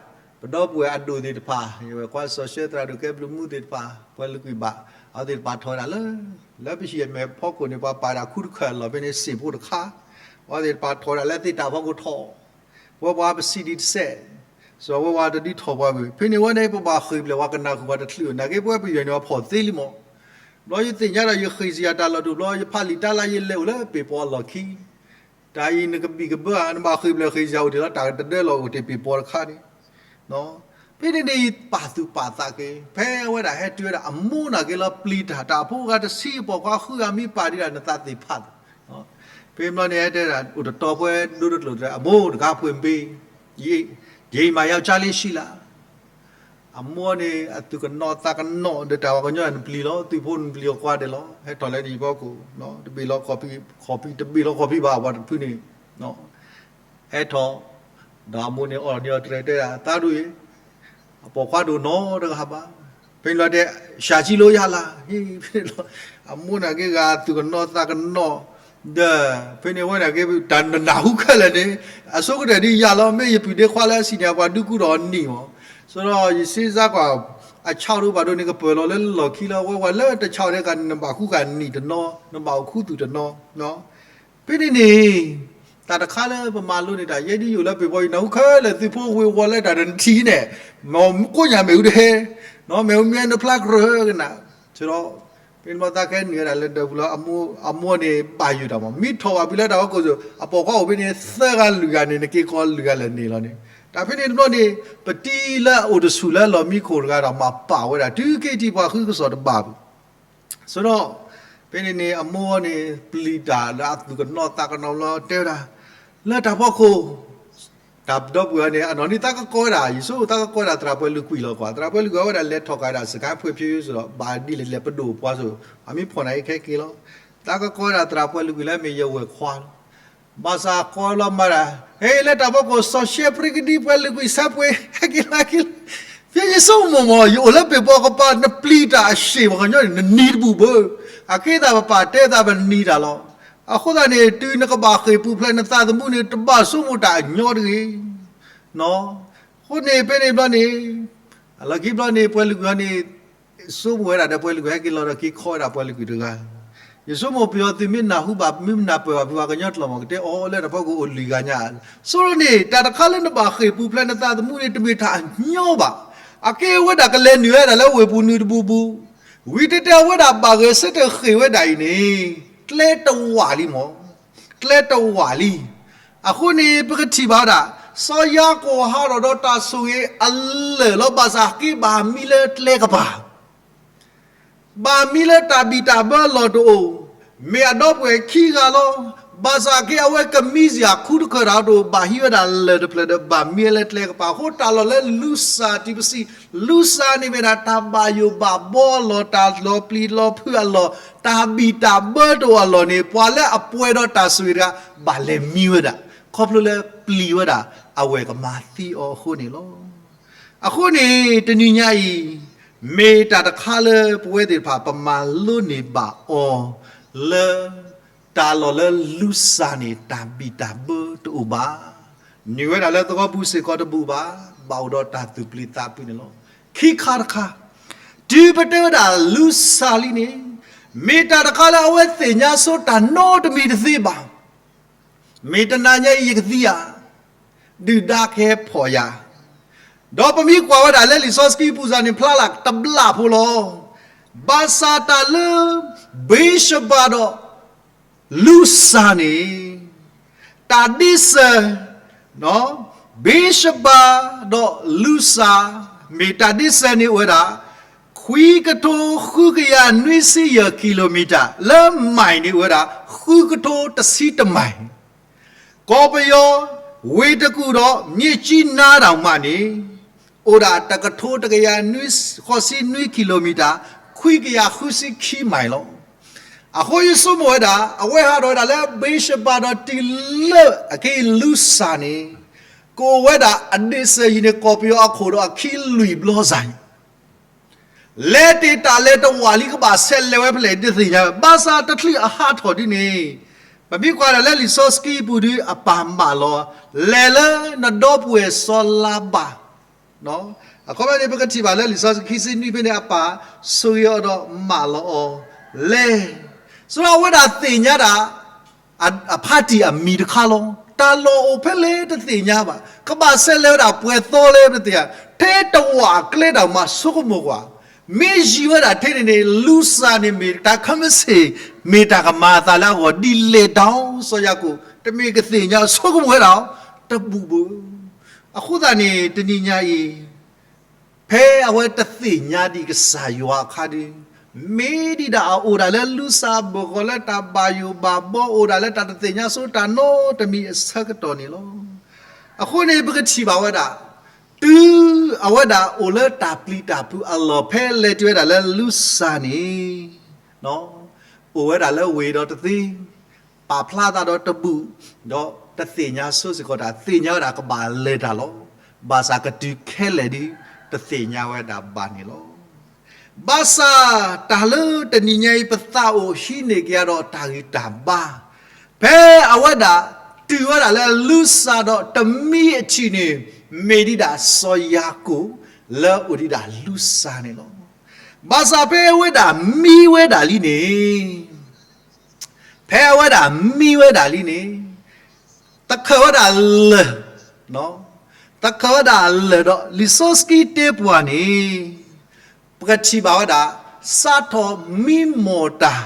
ပဒီပုၢ်ဝဲၢ်အဒိၣ်သ့ၣ်တဖၣ်, ယဝဲၢ်ကွၢ်စီၤၡဲသရၣ်ဒိၣ်ကဲဘျုးမူသ့ၣ်တဖၣ်, ပှၤလုၢ်ကွံာ်ဘၣ်, အဝဲသ့ၣ်တဖၣ်ထီၣ်ဝဲဒၣ်လၢ, လၢပဟံၣ်အမဲာ်ဖီခိၣ်န့ၣ် ပှၤပာ်ဝဲဒၣ်ခူတခၢၣ်အလီၢ်ဖဲန့ၣ် စ့ၣ်ဖိတခါ, အဝဲသ့ၣ်တဖၣ်ထီၣ်ဝဲဒၣ်လၢသ့ၣ်တၢ်ဖီခိၣ်ထီၣ်, ဝဲပှၤပစံးဒံးတစဲး, စ့ၢ်ဝဲပှၤတဒုးထီၣ်ပှၤဘၣ်, ဖဲန့ၣ်ဝဲန့ၣ် ပဘၣ်ဃ့ၢ်ပျဲၢ်ပှၤကနၢ်ဟူပှၤတချုး, နာ်က့ပဝဲပယီၤန့ၣ် ပှၤဖီၣ်သ့လံမး ဘျီယသ့ၣ်ညါဒီးယဃ့ၢ်စ့ၢ်ယၤတၢ်လီၢ်တအိၣ်ဘျီ ယဖးလံာ်တၢ်လၢယလဲၤအိၣ်လၢပ့ၢ်ပီအလီၢ်ခံ, တၢ်အံၤနကဘံၣ်ကဘၢဧါ, နဘၣ်ဃ့ၢ်ပျဲၢ်ဃ့ၢ်စ့ၢ်ယၤအိၣ်တ့ၢ်လီၤ တၢ်ကတဒၢလီၤအိၣ်တ့ၢ်ပ့ၢ်ပီတခါန့ၣ်, ဖဲန့ၣ်န့ၣ် ပာ်သူၣ်ပာ်သးက့ၤ ဖဲအဝဲဒၣ်ဟဲတုၤဝဲဒၣ်အမိၢ်နာ်က့ၤလီၤပျံၤတၢ် တၢ်အဖိဂၤတဆံအပိာ်ခွါဃုဂၤမ့ၢ်ပာ်ဒံးဒၣ်နသးသ့ၣ်ဖးသး, ဖဲဘျီန့ၣ်ဟဲတဲဒၣ်အိၣ်တတီၤပှဲၤဒိတကျိၤတရၢ အမိၢ်တဂၤပှ့ၤမ့ၢ်, ယံာ်မးယဝ်ၢ်ကၢ်လ့ၢ်ဆံလး အမိၢ်န့ၣ် အသုးကနီၣ်သးကနီၣ်ဒီးတၢ်ဝဲကညီနပျံၤလီၤ သုးဖိနပျံၤအီၤကွၢ်ဒဲးလီၤ ဟဲထီၣ်လၢနဟံၣ်ဖီခိၣ်, တဘ့ၣ်လီၤခီၣ်ဖံး, တဘ့ၣ်လီၤခီၣ်ဖံးဘၣ် ပှၤတဖုန့ၣ်, ဟဲထီၣ်, ဒီးအမိၢ်န့ၣ်အီၣ်န့ၢ်အီၤတြဲၤတဲဒၣ် သးဒိၣ်အံၤ, အပိာ်ခွါတအိၣ်နီတဂၤဘၣ်, ဖဲန့ၣ်လီၤတဲ, ရှၤကံလိယၤလၢ, အမိၢ်နာ်က့ၤဂၤသုးကနီၣ်သးကနီၣ်, ဒီး, ဖဲန့ၣ်ဝဲနာ်က့ၤ တၢ်နနၢ်ဟူခဲလၢာ်န့ၣ်, အဆိကတၢၢ်ဒ်ယၤလီၤ မ့ၢ်ယပုၢ်ဒ့ခွါလၢအဆံးန့ၣ် ပှၤဒုးကူဒီးအီၤနံၣ်မး, ဆိဒီးယစ့စါကွၢ်, အဆၣ်ဒိၣ်ဘၣ်ဒိၣ်န့ၣ် ကပၢၢ်လီၤလၢလီၢ်ခံလၢ ဝဲဝဲလၢတဆၣ်ဒဲးကန့ၣ် နဘၣ်ဃုဃာ်နံၣ်တနီၤ နဘၣ်အိၣ်ခူသူၣ်တနီၤ ဖဲန့ၣ်န့ၣ်, တၢ်တခါလၢပမၤလိန့ၢ်တၢ် ယဲဒ်ယအိၣ်လၢပ့ၢ်ပီအံၤ နၢ်ဟူခဲလၢာ်သုးဖိဝ့ၤဝီၤလၢတၢ်တနထံၣ်န့ၣ်, မ်ကိးညါမ့ၢ်အူတဟဲ, မ့ၢ်အူမ့ၢ်နဖျါကြၢးကနၣ်, ဆိဒီး, ဖဲန့ၣ်ဘျီသးကဟဲနုာ်ဝဲဒၣ်လၢဒၢးပူၤလၢ အမိၢ်န့ၣ်ဘၣ်ယိၣ်တၢ်မး မ့ၢ်ထီၣ်ဘၣ်ဖဲလၢတၢ်ဟီၣ်ခိၣ်စိၤ အပိာ်ခွါအိၣ်ဖဲန့ၣ်သၢဂၤလွံၢ်ဂၤန့ၣ် နက့ၤကီးလွံၢ်ဂၤလၢာ်န့ၣ်လီၤန့ၣ်, တၢ်ဖဲန့ၣ်တဘျီန့ၣ်, ပတံၤလၢအအိၣ်တဆူၣ်လၢလီၢ်မံခိၣ်တဂၤဒီးမၤပာ်ဝဲဒၣ် တုၤက့ၤထံၣ်ပှၤဃုကစီၣ်တဘၣ်ဘၣ် ဆိဒီး, ဖဲန့ၣ်န့ၣ် အမိၢ်န့ၣ်ပျံၤတၢ်လၢအသုးကနီၣ်သးကနီၣ်လီၤ တဲဝဲဒၣ်, လၢတၢ်ဖီခိၣ်, တၢ်ဒီပုၢ်ဝဲၢ်န့ၣ် အနီၢ်န့ၣ်သးကကီဝဲဒၣ် ယဆိကမိၣ်သးကကီဝဲဒၣ်သရၣ်ပှဲၤလုာ်ကွံာ်လီၤကွၢ် သရၣ်ပှဲၤလုာ်ကွံာ်ဝဲဒၣ်လဲၤထီၣ်ကးဒၣ်စကဲၣ်ဖှဲၣ်ဖၠိဆိဒီး ဘၣ်ဒ်လဲၣ်လဲၣ်ပဒိၣ်ပှၤဆိ, အမ့ၢ်ဖီၣ်နၤအံၤခဲက့ၤလီၤ, သးကကီဝဲဒၣ်သရၣ်ပှဲၤလုာ်ကွံာ်လၢမ့ၢ်ယဝဲၢ်ခွါလီၤ ဘၣ်ဆၣ်ကီလီၤမၤဒၣ်, ဟဲလၢတၢ်ဖီခိၣ် စီၤၡဲပြံကဒံပှဲၤလုာ်ကွံာ်ဆၢပှဲၤ ဟဲက့ၤလီၤဟဲက့ၤလီၤ, ဖဲယဆိကမိၣ်မး ယအိၣ်လၢပ့ၢ်ပီကပၤ နပျံၤတၢ်အရှ့ၣ်ပှၤကညီန့ၣ် နနံၤတဘူၣ်ဘၣ်, အကဲသးပပာ်တဲသးပနံၤတၢ်လီၤ, အဃိသတးန့ၣ် တုၤနကဘၣ်ဃ့ၢ်ပူၤဖျဲးနသးသမူန့ၣ် တဘၣ်ဆိကမိၣ်တၢ်အညီတဂ့ၤ အဃိန့ၣ် ဖဲန့ၣ်ဘျီန့ၣ်, အလီၢ်ခံဘျီန့ၣ် ပှဲၤလုာ်ကွံာ်န့ၣ်, ဆိကမိၣ်ဝဲဒၣ်ဒီးပှဲၤလုာ်ကွံာ်ဟဲက့ၤလီၤဒီးက့ၤခီဝဲဒၣ်ပှဲၤလုာ်ကွံာ်တဂၤ, ယဆိကမိၣ်ပယီၤသုးမ့ၢ်နၢ်ဟူဘၣ် မ့ၢ်နၢ်ပၢၢ်ဘၣ်ဖုးပှၤကညီကျိာ်မး ကတဲအီၤလၢတၢ်ဖီခိၣ်အိၣ်လွံၢ်ဂၤညါ, ဆိကမိၣ်န့ၣ် တၢ်တခါလၢနဘၣ်ဃ့ၢ်ပူၤဖျဲးနသးသမူန့ၣ် တမ့ၢ်တၢ်အညီဘၣ်, အကဲဝဲဒၣ်ကလဲၤနုာ်ဝဲဒၣ်လၢဝ့ၢ်ပူၤနုာ်တဘူၣ်ဘူၣ်, ဝံၤတဲတဲအဝဲဒၣ်ဘၣ်ဂဲၤဆၢထၢၣ်ဃ့ၢ်ဝဲဒၣ်အံၤန့ၣ်, ကျဲတဝာ်လံမး ကျဲတဝာ်လံ, အဃိန့ၣ် ပကထံၣ်ဘၣ်ဝဲဒၣ်, စီၤယၤကိာ်ဟးထီၣ်ဒီးတၢ်ဆိၣ်ဂ့ၤအလၢာ်လီၤ ဘၣ်ဆၣ်က့ဘၣ်မံလၢကျဲကပၤ, ဘၣ်မံလၢတၢ်ဘံၣ်တၢ်ဘၢအလီၢ်တအိၣ်, မ့ၢ်အဒီပုၢ်ဝဲၢ်ခံဂၤလီၤ, ဘၣ်ဆၣ်က့အဝဲကမံစ့ၢ်အခူတခၢၣ်တၢ်တအိၣ် ဘၣ်ဟံးဝဲဒၣ်လၢၢ်တဖျၢၣ်ဒီး ဘၣ်မံဝဲလၢကျဲကပၤ အဃိတၢ်လီၢ်လၢလူစၢ်တုၤပစံး, လူစၢ်န့ၣ်မ့ၢ်ဒၣ်တၢ်ဘၣ်ယိၣ်ဘၣ်ဘီအလီၢ် တၢ်လီၤပျံၤလီၤဖုးအလီၢ် တၢ်ဘံၣ်တၢ်ဘၢတအိၣ်အလီၢ်န့ၣ် ပှၤလၢအပှဲၤဒီးတၢ်ဆိၣ်ဂ့ၤတဂၤ ဘၣ်လဲၤမံဝဲဒၣ်, ခီဖျိလၢပျံၤဝဲဒၣ် အဝဲၢ်ကမၤသံအီၤအဃိန့ၣ်လီၤ. အဃိန့ၣ် တနံၤညါအံၤ, မ့ၢ်တၢ်တခါလၢပဝဲသ့ၣ်တဖၣ် ပမၤလိန့ၢ်ဘၣ်အီၤလၢ တၢ်လီၢ်လၢလူစၢ်န့ၣ် တၢ်ဘံၣ်တၢ်ဘၢတအိၣ်ဘၣ်, နုာ်ဝဲဒၣ်လၢသဝီပူၤစ့ၢ်ကီးတဘူၣ်ဘၣ်, ဘၣ်အိၣ်ဒီးတၢ်သူၣ်ပျံၤသးဖုးန့ၣ်လီၤ. ခံခါတခါ, တုၤပတဲဝဲဒၣ်လူစၢ်လံန့ၣ်, မ့ၢ်တၢ်တခါလၢအဝဲသ့ၣ်ညါဆိတၢ်နီတမံၤတသ့ဘၣ် မ့ၢ်တနၤညါအံၤယကသံယၤ, ဒုၣ်ဒါကဟဲဖီၣ်ယၤ, ဒီးပမ့ၢ်ကွၢ်ဝဲဒၣ်လၢလံာ်စီဆှံပူၤစ့ၢ်န့ၣ် ဖျါလၢ်တဘျီဖိလီၤ. ဘၣ်ဆၣ်တၢ်လၢ ဘ့းၡဘၤဒီး လူစၢ်န့ၣ်, တၢ်ဒ့စၢၤ ဘ့းၡဘၤဒီးလူစၢ်, မ့ၢ်တၢ်ဒ့စၢၤန့ၣ်အိၣ်ဝဲဒၣ် ခွံကထိဃုကယၤနွံဆံယဲၢ်ကံလိမံၤတၢ်, လၢမံၤန့ၣ်အိၣ်ဝဲဒၣ် ဃုကထိတဆံတမံၤ, ကီၢ်ပယီၤ ဝ့ၢ်တကူၣ်ဒီး မြစ်ကြီးနား တၢ်မးန့ၣ် အိၣ်ဒၣ်တကထိတကယၤနွံ ဃိးဆံနွံကံလိမံၤတၢ်, ခွံကယၤဃုဆံခံမံၤလီၤ. အဃိယဆိကမိၣ်ဝဲဒၣ် အဝဲဟးထီၣ်ဝဲဒၣ်လၢ ဘ့းၡဘၤဒီးတုၤလၢအက့လူစၢ်န့ၣ်, ကအိၣ်ဝဲဒၣ်အဒ့စၢၤအံၤန့ၣ် ကီၢ်ပယီၤအခိၣ်ဒီးအခံလွံၢ်ဘျီစၢ်န့ၣ် လဲၤတ့ၢ်တၢ်လဲၤတဝာ်လံ ကဘၣ်ဆဲးလဲၤဝဲဖဲလဲၣ်တသ့ၣ်ညါ, ဘၣ်ဆၣ်တချုးအဟးထီၣ်ဒ်န့ၣ်, ပမ့ၢ်ကွၢ်ဒၣ်လၢလံာ်စီဆှံပူၤဒုးအပာ်မးလီၤ, လဲၤလၢနဒီပုၢ်ဝဲၢ်စီၤလၤဘၣ် အခီပညီန့ၣ် ပကထံၣ်ဘၣ်လၢလံာ်စီဆှံခံဆံနွံဖဲန့ၣ် အပၢ်ဆိၣ်ဂ့ၤအီၤဒီးမၢလီၤအီၤလဲၣ်. ဆိအဝဲဒၣ်သ့ၣ်ညါဒၣ် အဖါတံၢ်အမံၤတခါလီၤ. တၢ်လီၢ်အိၣ်ဖဲလဲၣ်တသ့ၣ်ညါဘၣ်. ကဘၣ်ဆဲးလဲၤဝဲဒၣ်ပှဲၤသီလဲၣ်တသ့ၣ်ညါ, ထဲတဝၢအကျဲတၢ်မၤဆိကမိၣ်ကွၢ်, မ့ၢ်ယံာ်ဝဲဒၣ်ထဲန့ၣ်န့ၣ် လူၤစၢ်န့ၣ်မ့ၢ်တၢ်ခဲမုၢ်ဆ့ၣ် မ့ၢ်တၢ်ကမၤအသးလၢအဂီၢ်ဒ်လဲၣ်ဒၣ် စီၤယၤကိာ် တမ့ၢ်ကသ့ၣ်ညါဆိကမိၣ်ဝဲဒၣ် တဘူၣ်ဘၣ်. အဃိသတးန့ၣ် တနံၤညါအံၤ ဖဲအဝဲတသ့ၣ်ညါဒံးကစၢ်ယွၤအခါဒီး မ့ၢ်ဒံးဒၣ်အအိၣ်ဒၣ်လၢလူၤစၢ်အဘၢၣ်စၢၤ လၢတၢ်ဘၣ်ယိၣ်ဘၣ်ဘီ အိၣ်ဒၣ်လၢတၢ်တသ့ၣ်ညါဆိတၢ်နီတမံၤအဆၢကတီၢ်န့ၣ်လီၤ. အဃိန့ၣ် ပကထံၣ်ဘၣ်ဝဲဒၣ် တုၤအဝဲဒၣ်အိၣ်လၢတၢ်ပျံၤတၢ်ဖုးအလီၢ် ဖဲလဲၤတုၤဝဲဒၣ်လၢလူၤစၢ်န့ၣ် အိၣ်ဝဲဒၣ်လၢဝ့ၢ်ဒီးတသ့, ပာ်ဖျါသးဒီးတဘူၣ်, ဒီးတသ့ၣ်ညါဆိစ့ၢ်ကီးတၢ်, သ့ၣ်ညါဝဲဒၣ်ကဘၣ်လဲၤတၢ်လီၤ. ဘၣ်ဆၣ်ကတုၤခဲလၢာ်ဒီး တသ့ၣ်ညါဝဲဒၣ်ဘၣ်န့ၣ်လီၤ. ဘၣ်ဆၣ်တၢ်လၢတနံၤညါအံၤ ပသးအိၣ်ဟံးန့ၢ်က့ၤအီၤဒီးတၢ်ဂံၢ်တၢ်ဘါ, ဖဲအဝဲဒၣ်တုၤဝဲဒၣ်လၢလူၤစၢ်ဒီးတမံၤအထံးန့ၣ် မ့ၢ်ဒံးဒၣ်စီၤယၤကိာ် လၢအအိၣ်ဒံးဒၣ်လူၤစၢ်န့ၣ်လီၤ. ဘၣ်ဆၣ်ဖဲအဝဲဒၣ်မံဝဲဒၣ်လံန့ၣ် ဖဲအဝဲဒၣ်မံဝဲဒၣ်လံန့ၣ် သးခုးဝဲဒၣ်လၢာ်, သးခုးဝဲဒၣ်လၢာ်ဒီး လံာ်စီဆှံတဲပှၤန့ၣ် ပကထံၣ်ဘၣ်ဝဲဒၣ် စးထီၣ်မံမီၢ်တၢ်.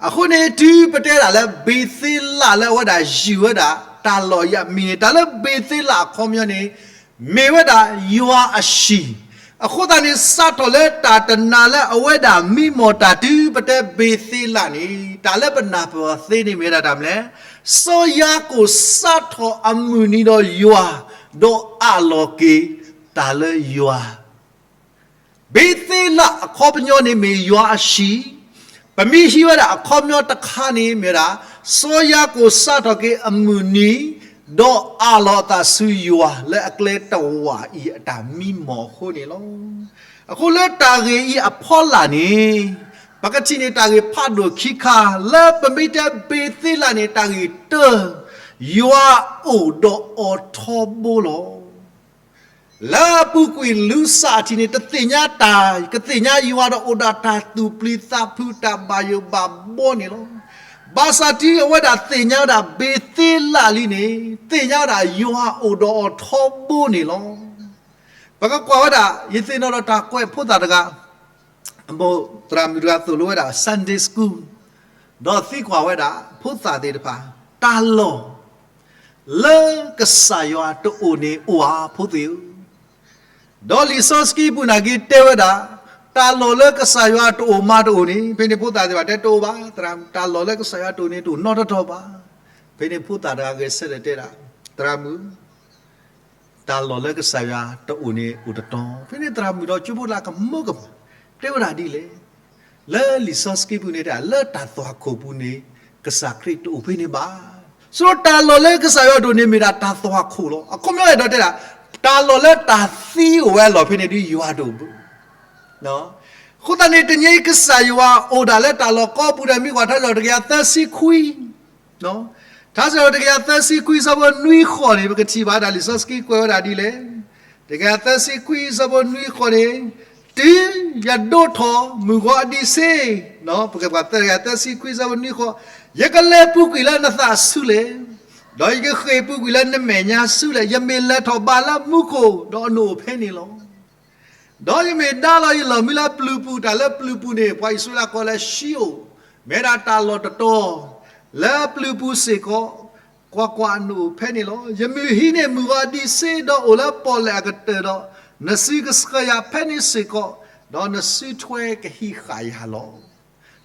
အဃိန့ၣ် တုၤပတဲဒၣ်လၢ ဘ့ၤသ့လးလၢအဝဲဒၣ်ယုၢ်ဝဲဒၣ် တၢ်လီၢ်အံၤအမံၤန့ၣ် တၢ်လၢဘ့ၤသ့လးအခီပညီန့ၣ် မ့ၢ်ဝဲဒၣ်ယွၤအဟံၣ်. အဃိသတးန့ၣ် စးထီၣ်လၢတၢ်တနၤလၢအဝဲဒၣ်မံမီၢ်တၢ် တုၤပတဲဘ့ၤသ့လးန့ၣ် တၢ်လၢပနၢ်ပၢၢ်သ့န့ၣ်မ့ၢ်ဝဲဒၣ်တၢ်မနုၤလဲၣ်, စီၤယၤကိာ်စးထီၣ်အမုၢ်နံၤဒီးယွၤ ဒီးအးလီၤက့ၤတၢ်လၢယွၤ ဘ့ၤသ့လးအခီပညီန့ၣ်မ့ၢ်ယွၤအဟံၣ်, ပမ့ၢ်ဟံးဝဲဒၣ်အခီပညီတခါန့ၣ်မ့ၢ်ဝဲဒၣ် စီၤယၤကိာ်စးထီၣ်က့ၤအမုၢ်နံၤ, ဒီးအးလီၤအသးဆူယွၤလၢအကျဲတဝၢအံၤအတၢ်မံမီၢ်အဃိန့ၣ်လီၤ. အဃိလၢတၢ်ဂ့ၢ်အံၤအဖီလာ်န့ၣ် ပကထံၣ်န့ၢ်တၢ်ဂ့ၢ်ဖးဒိၣ်ခံခါ, လၢပမ့ၢ်တဲဘ့ၤသ့လးန့ၣ် တၢ်ဂ့ၢ်တၢ, ယွၤအိၣ်ဒီးအီၤထီဘိလီၤ. လၢအပူၤကွံာ်လူၤစၢ်အထံးန့ၣ် တသ့ၣ်ညါတၢ်, ကသ့ၣ်ညါယွၤဒီးအိၣ်ဒီးတၢ်သူၣ်ပျံၤသးဖုးတၢ်ဘၣ်ယိၣ်ဘၣ်ဘီန့ၣ်လီၤ. ဘၣ်ဆၣ်တုၤအဝဲဒၣ်သ့ၣ်ညါဝဲဒၣ် ဘ့ၤသ့လးလံန့ၣ် သ့ၣ်ညါဝဲဒၣ်ယွၤအိၣ်ဒီးအီၤထီဘိန့ၣ်လီၤ. ပကကွၢ်ဝဲဒၣ် ယသ့ၣ်နီၣ်ဒီးတၢ်ကွဲးဖိသၣ်တဂၤ အမိၢ်သရၣ်မုၣ်တဂၤသိၣ်လိဝဲဒၣ် Sunday School ဒီးသံကွၢ်ဝဲဒၣ် ဖိသၣ်သ့ၣ်တဖၣ် တၢ်လီၢ်လၢကစၢ်ယွၤတအိၣ်န့ၣ်အိၣ်ဧါ ဖိသ့ၣ်ဧၢ. ဒီးလံာ်စီဆှံပူၤနာ်က့တဲဝဲဒၣ် တၢ်လီၢ်လၢကစၢ်ယွၤတအိၣ်မၤတအိၣ်န့ၣ် ဖဲန့ၣ်ဖိသၣ်သ့ၣ်တဖၣ်တဲတအိၣ်ဘၣ်, သရၣ်မုၣ် တၢ်လီၢ်လၢကစၢ်ယွၤတအိၣ်န့ၣ်တအိၣ်နီတတီၤဘၣ်. ဖဲန့ၣ်ဖိသၣ်တဂၤဂဲၤဆၢထၢၣ်တဲဒၣ် သရၣ်မုၣ် တၢ်လီၢ်လၢကစၢ်ယွၤတအိၣ်န့ၣ်အိၣ်တတီၤ. ဖဲန့ၣ်သရၣ်မုၣ်ဒီးကၠိဖိတဂၤကမၢကမၣ် တဲဝဲဒၣ်ဒ်လဲၣ်, လၢလံာ်စီဆှံပူၤန့ၣ်တဲဒၣ် လၢတၢ်သွၣ်ခိၣ်ပူၤန့ၣ် ကစၢ်ခရံာ်တအိၣ်ဖဲန့ၣ်ဘၣ်. ဆိတၢ်လီၢ်လၢကစၢ်ယွၤတအိၣ်န့ၣ်မ့ၢ်ဒၣ်တၢ်သွၣ်ခိၣ်လီၤ. အခီပညီအဲၣ်ဒိးတဲဒၣ် တၢ်လီၢ်လၢတၢ်သံအိၣ်ဝဲအလီၢ်ဖဲန့ၣ်ဒီးယွၤတအိၣ်ဘၣ်. အဃိသတးန့ၣ် တနံၤအံၤကစၢ်ယွၤအိၣ်ဒၣ်လၢတၢ်လီၢ်ကိးပူၤဒီး မ့ၢ်ကွၢ်ထါစံးထီၣ်ပတြၢၤတကယၤသၢဆံခွံ, ထါစံးထီၣ်ပတြၢၤတကယၤသၢဆံခွံ ဆၢဖိနွံဃိးန့ၣ် ပကထံၣ်ဘၣ်ဒၣ်လံာ်စီဆှံကွဲးဝဲဒၣ်ဒ်လဲၣ်. တကယၤသၢဆံခွံ ဆၢဖိနွံဃိးန့ၣ်, တုၤယဒိးထီၣ်မုၢ်ဂီၤအဒံးဆ့, ပကကွၢ်တကယၤသၢဆံခွံ ဆၢဖိနွံဃိး, ယကလဲၤပူၤကွံာ်လၢနသးဆူလဲၣ်, ဒီးယကဃ့ၢ်ပူၤကွံာ်လၢနမဲာ်ညါဆူလဲၣ်, ယမ့ၢ်လဲၤထီၣ်ဘါလၢမူခိၣ် ဒီးအနိၣ်အိၣ်ဖဲန့ၣ်လီၤ. ဒီးယမ့ၢ်ဒါလီၤယလီၢ်မံလၢပျုၤပူၤ, တၢ်လၢပျုၤပူၤန့ၣ် ပှၤအံၣ်စရ့လးကိးလၢၡံအိၣ်, မ့ၢ်ဒၣ်တၢ်လီၢ်တတီၤ, လၢပျုၤပူၤစ့ၢ်ကီး, ကွၢ်ကွၢ်, အနိၣ်အိၣ်ဖဲန့ၣ်လီၤ. ယမ့ၢ်ဟံးန့ၢ်မုၢ်ဂီၤအဒံးဆ့, ဒီးအိၣ်လၢပီၣ်လဲၣ်အကတၢၢ်ဒီး, နစုကဆှၢယၤဖဲန့ၣ်စ့ၢ်ကီး, ဒီးနစုထွဲကဟံးဃာ်ယၤလီၤ.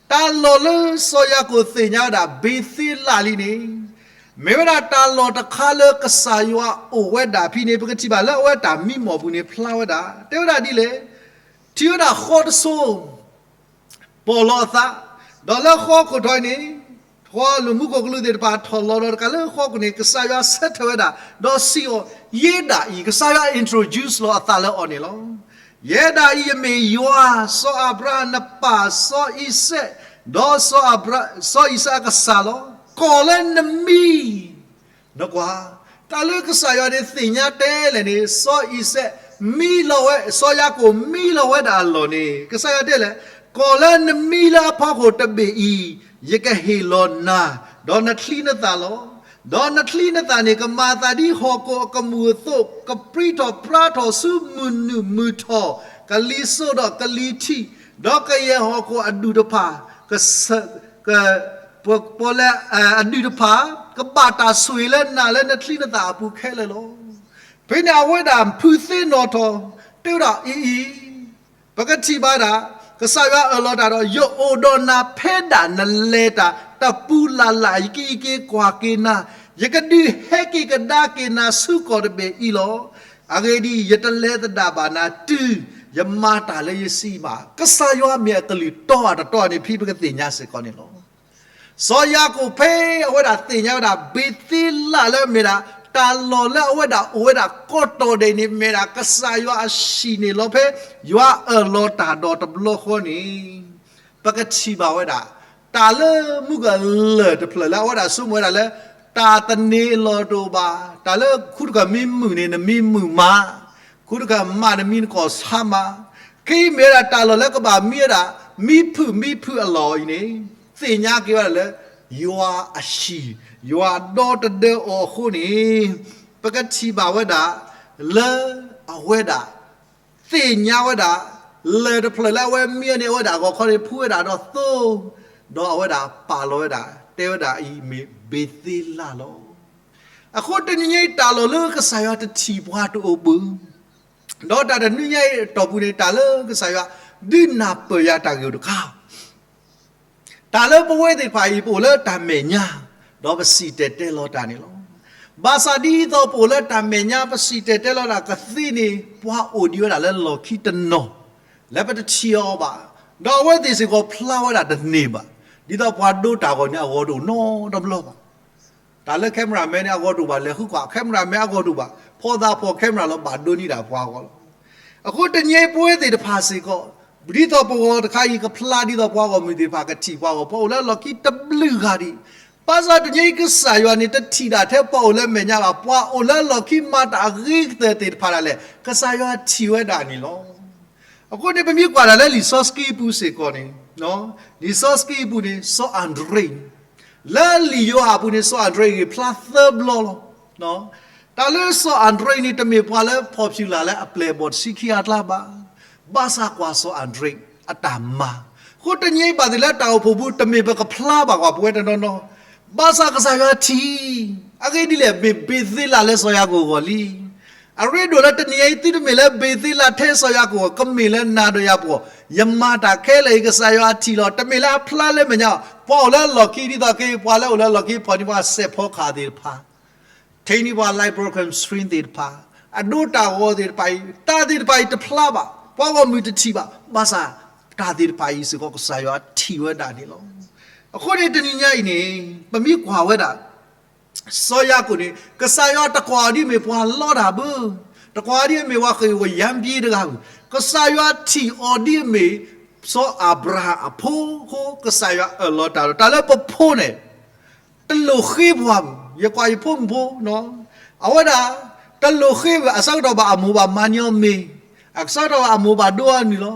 တၢ်လီၢ်လၢစီၤယၤကိာ်သ့ၣ်ညါဝဲဒၣ် ဘ့ၤသ့လးလံန့ၣ်, မ့ၢ်ဝဲဒၣ်တၢ်လီၢ်တခါလၢကစၢ်ယွၤအိၣ်ဝဲဒၣ်ဖဲန့ၣ် ပကထံၣ်ဘၣ်လၢအဝဲတၢ်မံမီၢ်ပူၤန့ၣ်ဖျါဝဲဒၣ်, တဲဝဲဒၣ်ဒ်လဲၣ်, ထံၣ်ဝဲဒၣ်ဃီတစိၤ ပီၢ်လီၤအသး, ဒီးလၢဃီခိၣ်ထီၣ်အံၤန့ၣ်, ဃီလၢမူခိၣ်ကလူးသ့ၣ်တဖၣ်ထီၣ်လီၤဒီးတကးလၢဃီခိၣ်န့ၣ် ကစၢ်ယွၤဆၢထၢၣ်ဝဲဒၣ်, ဒီးစံးအီၤ, ယဲဒၣ်အံၤ, ကစၢ်ယွၤ introduce လီၤအသးလၢအီၤန့ၣ်လီၤ. ယဲဒၣ်အံၤ ယမ့ၢ်ယွၤ, စီၤအၤဘြၤဟၣ်နပၢ်, စီၤအံၤစဲး, ဒီး စီၤအံၤစဲးအကစၢ်လီၤ. ကိးလၢနမံၤ နကွၢ်, တၢ်လၢကစၢ်ယွၤန့ၣ်သ့ၣ်ညါတဲလဲၣ်န့ၣ် စီၤအံၤစဲး မံလီၤဝဲ, စီၤယၤကိာ်မံလီၤဝဲဒၣ်အလီၢ်န့ၣ် ကစၢ်ယွၤတဲလဲၣ်, ကီၢ်လၢနမံလၢအဖီခိၣ်တဘ့ၣ်အံၤ, ယကဟ့ၣ်လီၤနၤ, ဒီးနချံနသၣ်လီၤ. ဒီးနချံနသၣ်န့ၣ် ကမၤအသးဒ်ဟီၣ်ခိၣ်အကမူၣ်အသိး, ကပြံထီၣ်ပြါထီၣ်ဆူမုၢ်နုာ်မုၢ်ထီၣ်, ကလံၤစိးဒီးကလံၤထံး, ဒီးကယဲၢ်ဟီၣ်ခိၣ်အဒူၣ်တဖၣ်, က ပလၢအဒူၣ်တဖၣ်, ကဘၣ်တၢ်ဆိၣ်ဂ့ၤလၢနၤလၢနချံနသၣ်အပူၤခဲလၢာ်လီၤ. ဖဲန့ၣ်အဝဲဒၣ်ဖုးသ့နီၣ်ထီၣ်, တဲဝဲဒၣ်အံၤအံၤ, ပကထံၣ်ဘၣ်ဒၣ်, ကစၢ်ယွၤအၢၣ်လီၤတၢ်ဒီး ယအိၣ်ဒီးနၤဖဲဒၣ်နလဲၤတၢ်တပူၤလၢ်လၢ်, ယကအံးက့ၤကွၢ်က့ၤနၤ, ယကဒုးဟဲက့ၤကဒါက့ၤနၤဆူကီၢ်တဘ့ၣ်အံၤလီၤ. အဂ့ၢ်ဒ်အံၤ, ယတလဲၤသဒၣ်ဘၣ်နၤတုၤယမၤတၢ်လၢယစံးဘၣ်. ကစၢ်ယွၤမ့ၢ်အကလုၢ်တီအတတီန့ၣ် ဖဲပကသ့ၣ်ညါစ့ၢ်ကီးန့ၣ်လီၤ. စီၤယၤကိာ်ဖဲအဝဲဒၣ်သ့ၣ်ညါဝဲဒၣ် ဘ့ၤသ့လးလၢအမ့ၢ်ဒၣ် တၢ်လီၢ်လၢအဝဲဒၣ်အိၣ်ဝဲဒၣ်ကိးတီၤဒဲးန့ၣ် မ့ၢ်ဒၣ်ကစၢ်ယွၤအဟံၣ်န့ၣ်လီၤ. ဖဲယွၤအၢၣ်လီၤတၢ်ဒီးတဘျီဃီန့ၣ် ပကထံၣ်ဘၣ်ဝဲဒၣ် တၢ်လၢမုၢ်ကလၢၢ်တဖျၢၣ်လၢအဝဲဒၣ်ဆိကမိၣ်ဝဲဒၣ်လၢ တၢ်သန့ၤအလီၢ်တအိၣ်ဘၣ်, တၢ်လၢခူတခၢၣ်မံမုာ်န့ၣ် နမံမုာ်မး, ခူတခၢၣ်မးနမံနကီၢ်ဆါမး, ခဲအံၤမ့ၢ်ဝဲဒၣ်တၢ်လီၢ်လၢကဘၣ်မံဝဲဒၣ် မံဖုၣ်မံဖုၣ်အလီၢ်အံၤန့ၣ် သ့ၣ်ညါက့ၤဝဲဒၣ်လၢ ယွၤအဟံၣ်, ယွၤဒီတဒၢအီၤအဃိန့ၣ် ပကထံၣ်ဘၣ်ဝဲဒၣ် လၢအဝဲဒၣ် သ့ၣ်ညါဝဲဒၣ် လၢၢ်တဖျၢၣ်လၢအဝဲမံန့ၣ် အဝဲဒၣ်အဂီၤခီန့ၣ် ဖှူဝဲဒၣ်ဒီးသိ, ဒီးအဝဲဒၣ်ပာ်လီၤဝဲဒၣ် တဲဝဲဒၣ်အံၤမ့ၢ်ဘ့ၤသ့လးလီၤ. အဃိတနံၤညါအံၤ တၢ်လီၢ်လၢကစၢ်ယွၤတထံၣ်ပှၤတအိၣ်ဘၣ်, ဒီးတၢ်တနံၤညါအံၤအတီၢ်ပူၤန့ၣ် တၢ်လၢကစၢ်ယွၤ ဒုးနၢ်ပၢၢ်ယၤတၢ်ဂ့ၢ်တခါ တၢ်လၢပဝဲသ့ၣ်တဖၣ်အံၤ ပအိၣ်လၢတၢ်မဲာ်ညါ, ဒီးပစံၣ်တဲၤတဲလီၤတၢ်န့ၣ်လီၤ. ဘၣ်ဆၣ်ဒ်သိးပအိၣ်လၢတၢ်မဲာ်ညါ ပစံၣ်တဲၤတဲလီၤတၢ်ကသ့န့ၣ် ပှၤအိၣ်ဒံးဝဲဒၣ်လၢလီၢ်ခံတနီၤ လၢပတထံၣ်အီၤဘၣ်, ဒီးအဝဲသ့ၣ်စ့ၢ်ကီးဖျါဝဲဒၣ်တန့ၢ်ဘၣ်. ဒ်သိးပှၤဒိတၢ်ဂီၤန့ၣ် အဂီၤတအိၣ်နီတဘျီဘၣ်. တၢ်လၢ cameraman န့ၣ် အဂီၤတအိၣ်ဘၣ် လဲၤဃုကွၢ် cameraman အဂီၤတအိၣ်ဘၣ်, ဖီသးဖီ camera လီၤ ဘၣ်ဒိန့ၢ်ဒၣ်ပှၤအဂီၢ်လီၤ. အဃိတနံၤအံၤပဝဲသ့ၣ်တဖၣ်စ့ၢ်ကီး ဒ်သိးပဂီၤတခါအံၤ ကဖျါဒ်သိးပှၤဂီၢ်မုၢ်သ့ၣ်တဖၣ်ကထံၣ်ပှၤဂီၢ် ပှၤအိၣ်လၢလီၢ်ခံတဘျုးဂၤဒံး, ဘၣ်ဆၣ်တနံၤအံၤကစၢ်ယွၤန့ၣ် တထံၣ်ဒၣ်ထဲပှၤအိၣ်လၢမဲာ်ညါဘၣ်, ပှၤအိၣ်လၢလီၢ်ခံမၤတၢ်အဂ့ၤကတၢၢ်သ့ၣ်တဖၣ်ဒၣ်လဲာ် ကစၢ်ယွၤထံၣ်ဝဲဒၣ်န့ၣ်လီၤ. အဃိန့ၣ် ပမ့ၢ်ကွၢ်ဒၣ်လၢလံာ်စီဆှံအပူၤစ့ၢ်ကီးန့ၣ်, လံာ်စီဆှံအပူၤန့ၣ် စီၤအၤဒြံးန့ၣ်, လၢလံာ်ယိၤဟၣ်အပူၤန့ၣ် စီၤအၤဒြံးဂ့ၤဖျါသၢဘျီလီၤ. တၢ်လၢစီၤအၤဒြံးန့ၣ် တမ့ၢ်ပှၤလၢ popular လၢအပျဲၢ်အဘီၣ်တဆံခံဂၤအကျါဘၣ်. ဘၣ်ဆၣ်ကွၢ်စီၤအၤဒြံးအတၢ်မၤ, အဃိတနံၤအံၤဘၣ်သ့ၣ်လၢတၢ်အိၣ်ဖှိၣ်ပူၤ တမ့ၢ်ပကဖျါဘၣ်ကွၢ်ပဝဲတနီၤနီၤ, ဘၣ်ဆၣ်ကစၢ်ယွၤထံၣ်, အဂ့ၢ်ဒ်လဲၣ် မ့ၢ်ဘ့ၤသ့လးလၢစီၤယၤကိာ်အဂီၢ်လံ. အရ့ဒိၣ်လၢတနံၤအံၤ သုတမ့ၢ်လၢဘ့ၤသ့လးထဲစီၤယၤကိာ်အဂီၢ်, ကမ့ၢ်လၢနၤဒီးယၤပဂီၢ်, ယမၤတၢ်ခဲလၢာ်အံၤ ကစၢ်ယွၤထံၣ်လီၤ. တမ့ၢ်လၢအဖျါလၢမဲာ်ညါ, ပှၤအိၣ်လၢလီၢ်ခံဒ်သိးက့ၤ ပှၤလၢအိၣ်လၢလီၢ်ခံ ဖီၣ်န့ၢ်ပှၤစဲးဖီကဟၣ်သ့ၣ်တဖၣ်, ထံၣ်န့ၢ်ပှၤ light broken screen သ့ၣ်တဖၣ်, အဒိတၢ်ဂီၤသ့ၣ်တဖၣ်အံၤ, တၢ်သ့ၣ်တဖၣ်အံၤတဖျါဘၣ်, ပှၤဂီၢ်မုၢ်တထံၣ်ဘၣ်, ဘၣ်ဆၣ်တၢ်သ့ၣ်တဖၣ်အံၤစ့ၢ်ကီး ကစၢ်ယွၤထံၣ်ဝဲဒၣ်န့ၣ်လီၤ. အဃိန့ၣ်တနံၤညါအံၤန့ၣ် ပမ့ၢ်ကွၢ်ဝဲဒၣ် စီၤယၤကိာ်န့ၣ် ကစၢ်ယွၤတကွၢ်အီၤဒ်အမ့ၢ်ပှၤလီတၢ်ဘၣ်, တကွၢ်အီၤဒ်အမ့ၢ်ပှၤဃ့ၢ်ဝဲယါပျ့တဂၤဘၣ်, ကစၢ်ယွၤထံၣ်အီၤဒ်အမ့ၢ် စီၤအၤဘြၤဟၣ်အဖိအဃိ ကစၢ်ယွၤအၢၣ်လီၤတၢ်ဒီး တၢ်လၢပဖိန့ၣ် တလိၣ်ဃ့ပှၤဘၣ်, ယကွၢ်ယဖိမုၣ်ဖိ, အဝဲဒၣ် တလိၣ်ဃ့ဘၣ်, အဆၢကတီၢ်ဘၣ်အမိၢ်ဘၣ်မၤန့ၢ်အီၤမ့ၤ, အဆၢကတီၢ်ဘၣ်အမိၢ်ဘၣ်ဒိအီၤနုၢ်လီၤ.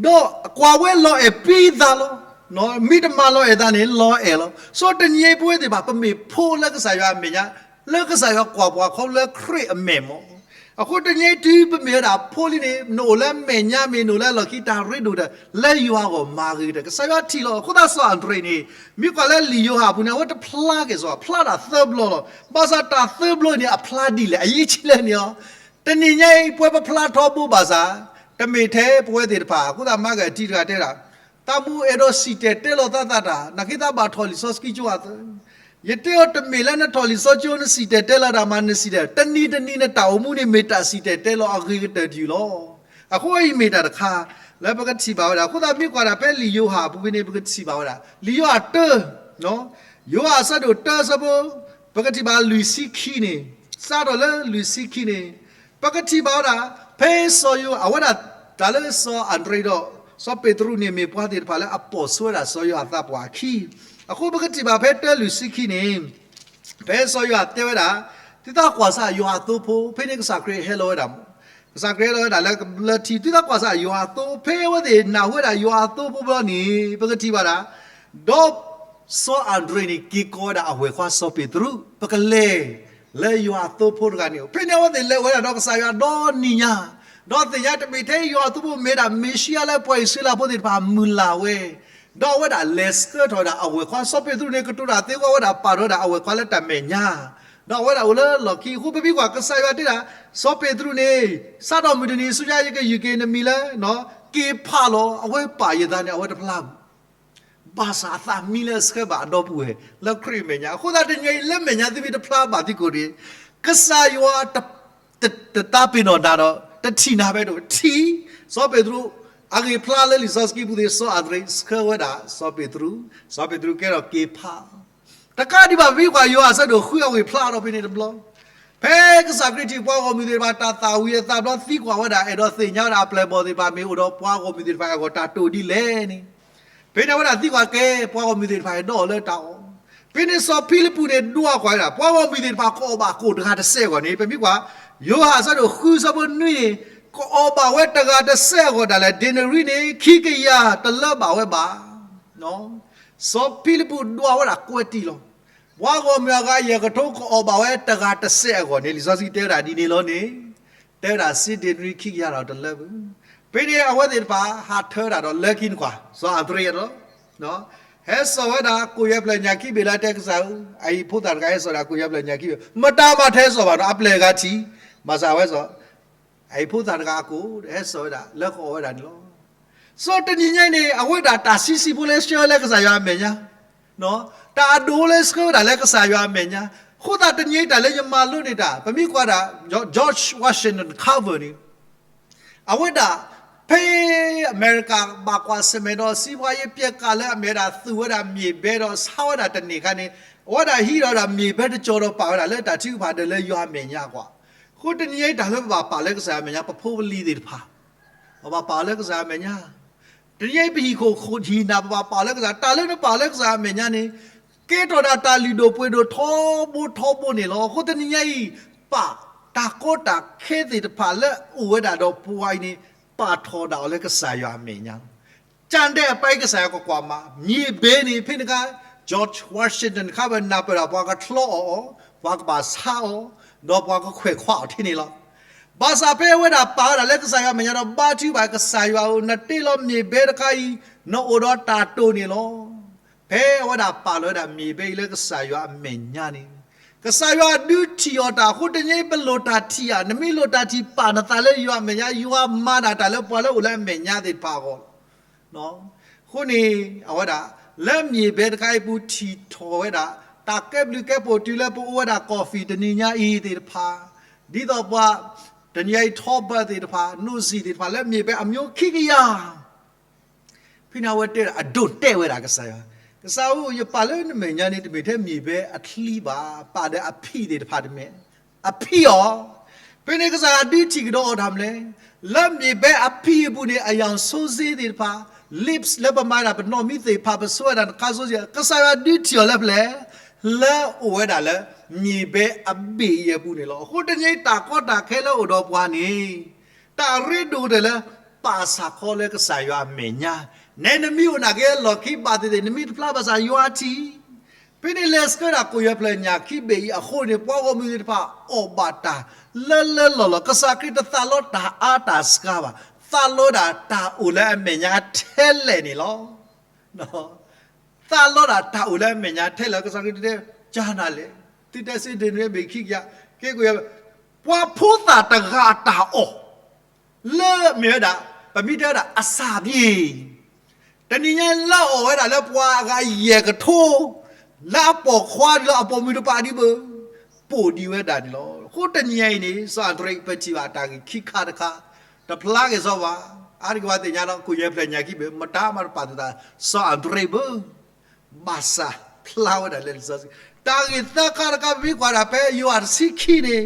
ဒီးကွၢ်ဝဲလီၤအဲၣ်ပံသးလီၤ. မ့ၢ်တမၤလီၤအဲၣ်သးန့ၣ် လီၤအဲၣ်လီၤ. ဆိတနံၤအံၤပဝဲသ့ၣ်တဖၣ် ပမ့ၢ်ဖိလၢကစၢ်ယွၤအမဲာ်ညါ, လၢကစၢ်ယွၤကွၢ်ပှၤခီဖျိလၢခရံာ်အမဲာ်မး. အဃိတနံၤအံၤတုၤပမ့ၢ်ဝဲဒၣ်ဖိလံန့ၣ် နအိၣ်လၢမဲာ်ညါမ့ၢ် နအိၣ်လၢလီၢ်ခံ တၢ်ရ့ဒိၣ်ဒီး လၢယွၤအဂီၢ်မၤဂ့ၤဒီး ကစၢ်ယွၤထံၣ်လီၤ. အဃိသတးစီၤအၤဒြံးန့ၣ် မ့ၢ်ကွၢ်လၢလံာ်ယိၤဟၣ်အပူၤန့ၣ် အဝဲတဖျါက့ၤစီၤ, ဖျါဒၣ်သၢဘျီလီၤ. ဘၣ်ဆၣ်တၢ်သၢဘျီန့ၣ် အဖျါဒ်လဲၣ် အရေးကြီးလဲၣ်န့ၣ်လီၤ. တနံၤညါအံၤ ပဝဲပဖျါထီဘိဘၣ်ဆၣ်, တမ့ၢ်ထဲပဝဲသ့ၣ်တဖၣ်, အဃိသတးမၤကတံၤတဂၤတဲဒၣ်, သးမူအဲၣ်ဒိးစံၣ်တဲၤတဲလီၤသးသးတၢ်, နာ်က့သးဘၣ်ထီၣ်လံာ်စီဆှံကၠိအသိး, ယတဲအီၤတမ့ၢ်လၢနထီၣ်လံာ်စီဆှံကၠိ နစံၣ်တဲၤတဲလီၤတၢ်မး နစံၣ်တဲၤ, တနံၤတနံၤနတၢ်အိၣ်မူန့ၣ် မ့ၢ်တၢ်စံၣ်တဲၤတဲလီၤအဂ့ၤကတၢၢ်တယုၢ်လီၤ. အဃိအံၤမ့ၢ်တၢ်တခါ လၢပကထံၣ်ဘၣ်ဝဲဒၣ်. အဃိသတးမ့ၢ်ကွၢ်ဒၣ်ဖဲလံာ်ယိၤဟၣ်အပူၤဖဲန့ၣ် ပကထံၣ်ဘၣ်ဝဲဒၣ် လံာ်ယိၤဟၣ်တၢ ယိၤဟၣ်အဆၢဒိၣ်တၢအဆၢဖိ, ပကထံၣ်ဘၣ်လွံၢ်ဆံခံန့ၣ်, စးထီၣ်လၢလွံၢ်ဆံခံန့ၣ်, ပကထံၣ်ဘၣ်ဝဲဒၣ် ဖဲစီၤယိၤ အဝဲဒၣ်တၢ်လၢစီၤအၤဒြံးဒီး စီၤပ့းတရူးန့ၣ် မ့ၢ်ပှၤသ့ၣ်တဖၣ်လၢအပိာ်ဆိဝဲဒၣ်စီၤယိၤဟၣ်သးပှၢ်အခံ. အဃိပကထံၣ်ဘၣ်ဖဲတၢလွံၢ်ဆံခံန့ၣ်, ဖဲစီၤယိၤဟၣ်တဲဝဲဒၣ်, သုသးကွၢ်ဆၣ်ယွၤအသိဖိ, ဖဲန့ၣ်ကစၢ်ခရံာ်ဟဲလီၤဝဲဒၣ်မး. ကစၢ်ခရံာ်အဲၣ်ဒိးဝဲဒၣ်လၢကဘျၢထံ တုၤသးကွၢ်စးယွၤအသိဖိ ဖဲအဝဲသ့ၣ်နၢ်ဟူဝဲဒၣ်ယွၤအသိဖိဘျီန့ၣ် ပကထံၣ်ဘၣ်ဒၣ် ဒီးစီၤအၤဒရ့းန့ၣ် က့ၤကိးဝဲဒၣ်အဝဲၢ်ခွါစီၤပ့းတရူး ပကလဲၤလၢယွၤအသိဖိတဂၤန့ၣ်လီၤ. ဖဲန့ၣ်အဝဲသ့ၣ်လဲၤအိၣ်ဝဲဒၣ်ဒီးကစၢ်ယွၤဒီနံၤညါ, ဒီးသ့ၣ်ညါတမ့ၢ်ထဲယွၤအသိဖိ မ့ၢ်ဒၣ်မ့ၤၡံအၤလၢပှၤအံၣ်စရ့လးဖိသ့ၣ်တဖၣ် မုၢ်လၢ်ဝဲ, ဒီးအဝဲဒၣ်လဲၤဆှၢထီၣ်ဝဲဒၣ်အဝဲၢ်ခွါ စီၤပ့းတရူးန့ၣ် ကတိၤတၢ်သ့အဃိ အဝဲဒၣ်ပာ်ထီၣ်ဝဲဒၣ်အဝဲၢ်ခွါလၢတၢ်မဲာ်ညါ, ဒီးအဝဲဒၣ်အိၣ်လၢလီၢ်ခံအဃိ ပမ့ၢ်ကွၢ်ကစၢ်ယွၤတဲဒၣ် စီၤပ့းတရူးန့ၣ် စးထီၣ်မုၢ်တနံၤဆူညါ ယကယုၢ်က့ၤနမံၤလၢ က့ၤဖးလီၤ, အဝဲပာ်ယသးန့ၣ် အဝဲတဖျါဘၣ်. ဘၣ်ဆၣ်အသးမံလၢအဆှၢဘၣ်အဒီပုၢ်ဝဲၢ်လၢခရံာ်အမဲာ်ညါ, အဃိသတးတနံၤအံၤ လၢမဲာ်ညါသုမ့ၢ်တဖျါဘၣ်သံကိၣ်န့ၣ် ကစၢ်ယွၤ တသးပ့ၤနီၣ်နၤဒီး တထံၣ်နၤဖဲဒိၣ် ထံၣ် စီၤပ့းတရူး အဂ့ၢ်ဖျါလၢလံာ်စီဆှံပူၤသ့ၣ် စီၤအၤဒရ့းဆှၢဝဲဒၣ်စီၤပ့းတရူး, စီၤပ့းတရူးကဲထီၣ်က့ၤဖး တကးဒံးဘၣ် ပမ့ၢ်ကွၢ်ယိၤဟၣ်အဆၢဒိၣ်ဃု အဂ့ၢ်ဖျါထီၣ်ဖဲန့ၣ်တဘျီ, ဖဲကစၢ်ခရံာ်ထံၣ်ပှၤဂီၢ်မုၢ်သ့ၣ်တဖၣ် တၢ်သၣ်ဝံၤအသးဘျီ သံကွၢ်ဝဲဒၣ် အဲၣ်ဒိးသ့ၣ်ညါဝဲဒၣ်အပျဲၢ်အဘီၣ်သ့ၣ်တဖၣ် မ့ၢ်အိၣ်ဒီးပှၤဂီၢ်မုၢ်သ့ၣ်တဖၣ်အဂီၢ် တၢ်တိာ်ဒ်လဲၣ်န့ၣ်, ဖဲန့ၣ်အဝဲဒၣ်သံကွၢ်ကဲ ပှၤဂီၢ်မုၢ်သ့ၣ်တဖၣ် အဲၣ်ဒိးအီၤလၢတၢ်အီၣ်, ဖဲန့ၣ်စီၤဖံလံးပူးန့ၣ် ဒွးကွၢ်ဝဲဒၣ် ပှၤဂီၢ်မုၢ်သ့ၣ်တဖၣ် ကအီၣ်ဘၣ်ကိၣ်တဂၤတစဲးအဂီၢ်န့ၣ် ပမ့ၢ်ကွၢ် ယိၤဟၣ်အဆၢဒိၣ်ဃု အဆၢဖိနွံန့ၣ် ကအီၣ်ဘၣ်ဝဲတဂၤတစဲးအဂီၢ်ဒၣ်လဲာ် ဒ့နရံန့ၣ် ခံကယၤတလၢဘၣ်ဝဲဘၣ်. စီၤဖံလံးပူးဒွးဝဲဒၣ်ကွဲးတံၢ်လီၤ. ပှၤဂီၢ်မုၢ်အဂၤယဲၢ်ကထိ ကအီၣ်ဘၣ်ဝဲတဂၤတစဲးအဂီၢ်န့ၣ် လံာ်စီဆှံတဲဝဲဒၣ်ဒ်န့ၣ်လီၤန့ၣ်, တဲဝဲဒၣ်စ့ဒ့နရံခံကယၤဒီးတလၢဘၣ်. ဖဲန့ၣ်အဝဲသ့ၣ်တဖၣ် ဟးထၢဝဲဒၣ်ဒီးလၢခံန့ၣ်ကွၢ် စီၤအၤဒရ့းလီၤ. ဟဲစိာ်ဝဲဒၣ် ကိၣ်ယဲၢ်ဖျၢၣ်ညၣ်ခံဘ့ၣ်လၢတဲကစၢ်ဧၢ, အဟံၣ်ဖိသၣ်တဂၤဟဲစိာ်ဒၣ် ကိၣ်ယဲၢ်ဖျၢၣ်ညၣ်ခံဘ့ၣ်, မတၤမၤတဟဲစိာ်ဘၣ်နီၤ အပျဲၢ်အဂၤထံၣ်, ဘၣ်ဆၣ်အဝဲစိာ် အဟံၣ်ဖိသၣ်တဂၤအကိၣ် ဟဲစိာ်ဝဲဒၣ် လၢကအီၣ်ဝဲဒၣ်န့ၣ်လီၤ. စီၤတနံၤညါအံၤန့ၣ် အဝဲဒၣ်တၢ်ဆံးဆံးဖိလၢဆှၢဝဲလၢကစၢ်ယွၤအမဲာ်ညါ, တၢ်အဒိၣ်လၢဆှၢဝဲဒၣ်လၢကစၢ်ယွၤအမဲာ်ညါ, အဃိသတးတနံၤအံၤတၢ်လၢယမၤလိန့ၢ်တၢ် ပမ့ၢ်ကွၢ်ဒၣ် George Washington Carver န့ၣ် အဝဲဒၣ် ဖဲအမဲရကၤဘၣ်ကွၢ်ဆၢၣ်မဲာ်ဒီး စံးပှၤယပျဲၢ်ကးလၢအမ့ၢ်ဝဲဒၣ်သူၣ်ဝဲဒၣ်မ့ၢ်ဘဲဒီးဆါဝဲဒၣ်တန့ၢ်အခါန့ၣ်, အဝဲဒၣ်ဟံးဒီးဝဲဒၣ်မ့ၢ်ဘဲတကၠီၤဒီးပာ်ဝဲဒၣ်လၢတၢ်ထုကဖၣ်ဒီးလၢယွၤအမဲာ်ညါကွၢ်. အဃိတနံၤအံၤတၢ်လၢပဘၣ်ပာ်လၢကစၢ်ယွၤအမဲာ်ညါ ပဖိပလံၤသ့ၣ်တဖၣ် ပဘၣ်ပာ်အီၤလၢကစၢ်ယွၤအမဲာ်ညါ, တနံၤအံၤပဟံၣ်ခိၣ်ဟံၣ်နၤ ပဘၣ်ပာ်အီၤလၢကစၢ်, တၢ်လၢနပာ်အီၤလၢကစၢ်ယွၤအမဲာ်ညါန့ၣ် ကဲထီၣ်ဒၣ်တၢ်လုၢ်ဒိၣ်ပှ့ၤဒိၣ်ထီဘိထီဘိန့ၣ်လီၤ. အဃိတနံၤညါအံၤ ပာ်တၢ်ကီတၢ်ခဲသ့ၣ်တဖၣ်လၢအအိၣ်ဝဲဒၣ်ဒီးပှၤအံၤန့ၣ် ပာ်ထီၣ်ဒၣ်အီၤလၢကစၢ်ယွၤအမဲာ်ညါလီၤ. ကၢ်ဒဲးအပၢ်ကစၢ်ယွၤကကွၢ်မး, မ့ၢ်ဘဲန့ၣ် ဖဲန့ၣ်အခါ George Washington ခါဘၣ်နၢ်ပၢၢ်ဒၣ်ပှၤကချီအီၣ်အီၤ, ပှၤကဘၣ်ဆါအီၤ, ဒီးပှၤကခွဲးခွါအီၤထဲန့ၣ်လီၤ. ဘၣ်ဆၣ်ဖဲအဝဲဒၣ်ပာ်ဝဲဒၣ်လၢကစၢ်ယွၤအမဲာ်ညါဒီး ဘါထုကဖၣ်ကစၢ်ယွၤဧၢ, နတ့လီၤမ့ၢ်ဘဲတခါအံၤ နအိၣ်ဒီးတၢ်တိာ်န့ၣ်လီၤ. ဖဲအဝဲဒၣ်ပာ်လီၤဝဲဒၣ်မ့ၢ်ဘဲအံၤလၢကစၢ်ယွၤအမဲာ်ညါန့ၣ် ကစၢ်ယွၤဒုးထံၣ်အီၤတၢ်အဃိ တနံၤအံၤပလိၣ်တၢ်ထံၣ်ဧါ, နမ့ၢ်လိၣ်တၢ်ထံၣ်ပာ်နသးလၢယွၤအမဲာ်ညါ, ယွၤမၤဒၣ်တၢ်လၢပှၤလၢအိၣ်လၢအမဲာ်ညါသ့ၣ်တဖၣ်အဂီၢ်လီၤ. အဃိန့ၣ် အဝဲဒၣ် လၢမ့ၢ်ဘဲတခါအံၤပူၤထံၣ်ထီၣ်ဝဲဒၣ် တၢ်ကဲဘျုးကဲဖှိၣ်တုၤလၢပအိၣ်ဝဲဒၣ် coffee တနံၤညါအံၤသ့ၣ်တဖၣ်, ဒ်သိးပှၤ တနံၤညါအံၤ ထီဘၢၣ်သ့ၣ်တဖၣ် နိၣ်စံၣ်သ့ၣ်တဖၣ်လၢမ့ၢ်ဘဲအမျိုးခံကယၤ ဖဲန့ၣ်အဝဲတဲဒၣ် အဒိၣ်တဲဝဲဒၣ်ကစၢ်ယွၤ, ကစၢ်ဧၢ, ယပာ်လၢနမဲာ်ညါန့ၣ် တမ့ၢ်ထဲမ့ၢ်ဘဲအချံဘၣ်, ပာ်ဒီးအဖံးသ့ၣ်တဖၣ်တမ့ၢ်, အဖံးအီၤ. ဖဲန့ၣ်ကစၢ်ယွၤဒုးထံၣ်ကဒီးအီၤတၢ်မနုၤလဲၣ်, လၢမ့ၢ်ဘဲအဖံးအပူၤန့ၣ် အရောင်ဆိုးစေးသ့ၣ်တဖၣ်, lips လၢပမၤဒၣ်ပနီၢ်မံသ့ၣ်တဖၣ် ပဆိဝဲဒၣ်နခါဆိုးစေး, ကစၢ်ယွၤဒုးထံၣ်အီၤလၢဖဲလဲၣ်, လၢအိၣ်ဝဲဒၣ်လၢ မ့ၢ်ဘဲအဘ့ၣ်အံၤအပူၤန့ၣ်လီၤ. အဃိတနံၤအံၤတၢ်ကီတၢ်ခဲလၢအိၣ်ဒီးပှၤန့ၣ် တၢ်ရ့ဒိၣ်ကတၢၢ်လၢ ပာ်စၢ်ခီလၢကစၢ်ယွၤအမဲာ်ညါ, နဲနမံအိၣ်နာ်က့လီၢ်ခံဘၣ်သ့ၣ်သ့ၣ် နမံတဖျါဘၣ်ဆၣ်ယွၤထံၣ်, ဖဲန့ၣ်လဲၤဆှၢဒၣ်ကိၣ်ယဲၢ်ဖျၢၣ်ညၣ်ခံဘ့ၣ်အံၤအဃိန့ၣ် ပှၤဂီၢ်မုၢ်သ့ၣ်တဖၣ်အီၣ်ဘၣ်တၢ်လၢလၢလီၢ်လီၢ်, ကစၢ်ခရံာ်တသးလီတၢ်အါတၢ်စှၤဘၣ်, သးလီဒၣ်တၢ်အိၣ်လၢအမဲာ်ညါထဲလဲၣ်န့ၣ်လီၤ. သးလီဒၣ်တၢ်အိၣ်လၢအမဲာ်ညါထဲလဲၣ်, ကစၢ်ခရံာ်တဲ ကၢ်နၤလဲၣ်, သုတဲစ့ဒ့နရံဘ့ၣ်ခံကယၤ, ကဲကိၣ်ယဲၢ်, ပှၤဖိသၣ်တဂၤအတၢ်အီၣ် လၢမ့ၢ်ဝဲဒၣ် ပမ့ၢ်တဲဝဲဒၣ်အစၢ်ဘျ့, တနံၤညါလၢအီၣ်ဝဲဒၣ်လၢပှၤအဂၤယဲၢ်ကထိ, လၢအပိာ်ခွါဒီးအပိာ်မုၣ်တဖၣ်ဒ်ဘၣ်, ပိာ်ဒံးဝဲဒၣ်န့ၣ်လီၤ. အဃိတနံၤညါအံၤန့ၣ် စီၤအၤဒရ့း ပထံၣ်ဘၣ်တၢ်ဂ့ၢ်ခံခါတခါ, တဖျါက့ၤစီၤဘၣ်, အါတက့ၢ်ပှၤသ့ၣ်ညါလီၤ ကိၣ်ယဲၢ်ဖျၢၣ်ညၣ်ခံဘ့ၣ် မတၤမးတပာ်သး စီၤအၤဒရ့းဘၣ် ဘၣ်ဆၣ်ဖျါဝဲဒၣ်လၢလံာ်စီဆှံ, တၢ်ဂ့ၢ်သၢခါတခါ ပမ့ၢ်ကွၢ်ဒၣ်ဖဲယိၤဟၣ်တဆံခံန့ၣ်,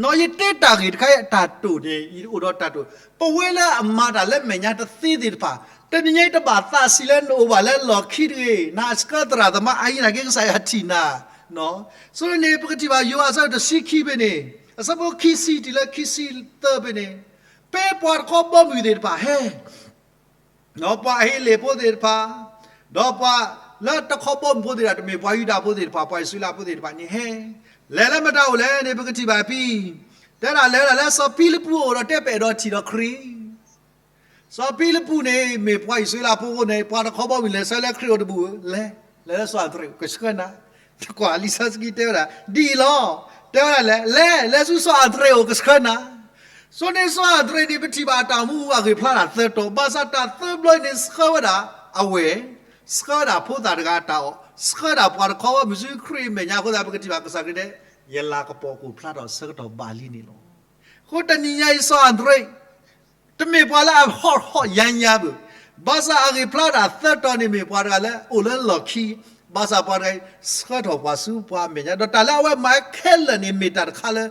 နီၢ်ယတဲတၢ်ဂ့ၢ်တခါအံၤအတၢ်တိာ်န့ၣ် ယအိၣ်ဒီးတၢ်တိာ်, ပဝဲလၢအမၤတၢ်လၢမဲာ်ညါတသ့သ့ၣ်တဖၣ်, တနံၤညါအံၤတဘၣ်သးဆံးလၢနအိၣ်ဘၣ်လၢလီၢ်ခံတဂ့ၤ, နဟးဆှၢသရၣ်သမါအါယံၤနာ်က့ ကစၢ်ယွၤထံၣ်နၤ, ဆိန့ၣ် ပကထံၣ်ဘၣ်ယိၤဟၣ်အဆၢဒိၣ်တဆံခံဖဲန့ၣ်, အဆၢဖိခံဆံတုၤလၢခံဆံသၢဖဲန့ၣ် ဖဲပှၤတခီဘီမုၢ်သ့ၣ်တဖၣ်ဟဲ ဒီးပှၤအဟ့လ့ၣ်ဖိသ့ၣ်တဖၣ်, ဒီးပှၤလၢတခီဘီမုၢ်ဖိသ့ၣ်တဖၣ် တမ့ၢ်ပှၤယူဒၤဖိသ့ၣ်တဖၣ် ပှၤအံၣ်စရ့လးဖိသ့ၣ်တဖၣ်န့ၣ်ဟဲ, လဲၤလၢမတၤအိၣ်လဲၣ်န့ၣ် ပကထံၣ်ဘၣ်ဖဲ တဲဒၣ်လဲၤဝဲဒၣ်လၢစီၤဖံလပူးအအိၣ်ဒီးတဲပအဲၣ်ဒိးထံၣ်ဒီးခရံာ် စီၤဖံလပူးန့ၣ် မ့ၢ်ပှၤအံၣ်စရ့လးဖိအဃိန့ၣ် ပှၤတခီဘီမုၢ်လဲၤဆှၢလၢခရံာ်အိၣ်တဘူၣ်ဧၢ, လဲၤ, လဲၤလၢစီၤအၤတြ့းအိၣ်ကဆှၢနၤ, ကွၢ်လံာ်စီဆှံတဲဝဲဒၣ် ဒ်အံၤလီၤ, တဲဝဲဒၣ်လဲၤ, လဲၤ, လဲၤဆူစီၤအၤတြ့းအိၣ်ကဆှၢနၤ, ဆိန့ၣ်စီၤအၤတြ့းန့ၣ် ပထံၣ်ဘၣ်အတၢ်မူအဂ့ၢ်ဖျါတၢ်သၢတီၤ, ဘၣ်ဆၣ်တၢ်သၢဘျီအံၤန့ၣ် ဆှၢဝဲဒၣ်အဝဲၢ်, ဆှၢဒၣ်ဖိသၣ်တဂၤအတၢ်အီၣ်, ဆှၢဒၣ်ပှၤတခီဘီမုၢ်ဆူခရံာ်အမဲာ်ညါအဃိသတး ပကထံၣ်ဘၣ်ကစၢ်ခရံာ်တဲ ယလၤကပီၤကအိၣ်ဖျါထီၣ်ဆၢကတီၢ်ဘၣ်လံန့ၣ်လီၤ. အဃိတနံၤညါအံၤစီၤအၤတြ့း တမ့ၢ်ပှၤလၢအဟီၣ်ဟီၣ်ယါယါဘၣ်, ဘၣ်ဆၣ်အဂ့ၢ်ဖျါဒၣ်သၢတီၤန့ၣ်မ့ၢ်ပှၤတဂၤလၢအိၣ်လၢလီၢ်ခံ, ဘၣ်ဆၣ်ပှၤတဂၤအံၤ ဆှၢထီၣ်ပှၤဆူပှၤအမဲာ်ညါ, ဒီးတၢ်လၢအဝဲမၤခဲလၢာ်န့ၣ် မ့ၢ်တၢ်တခါလၢ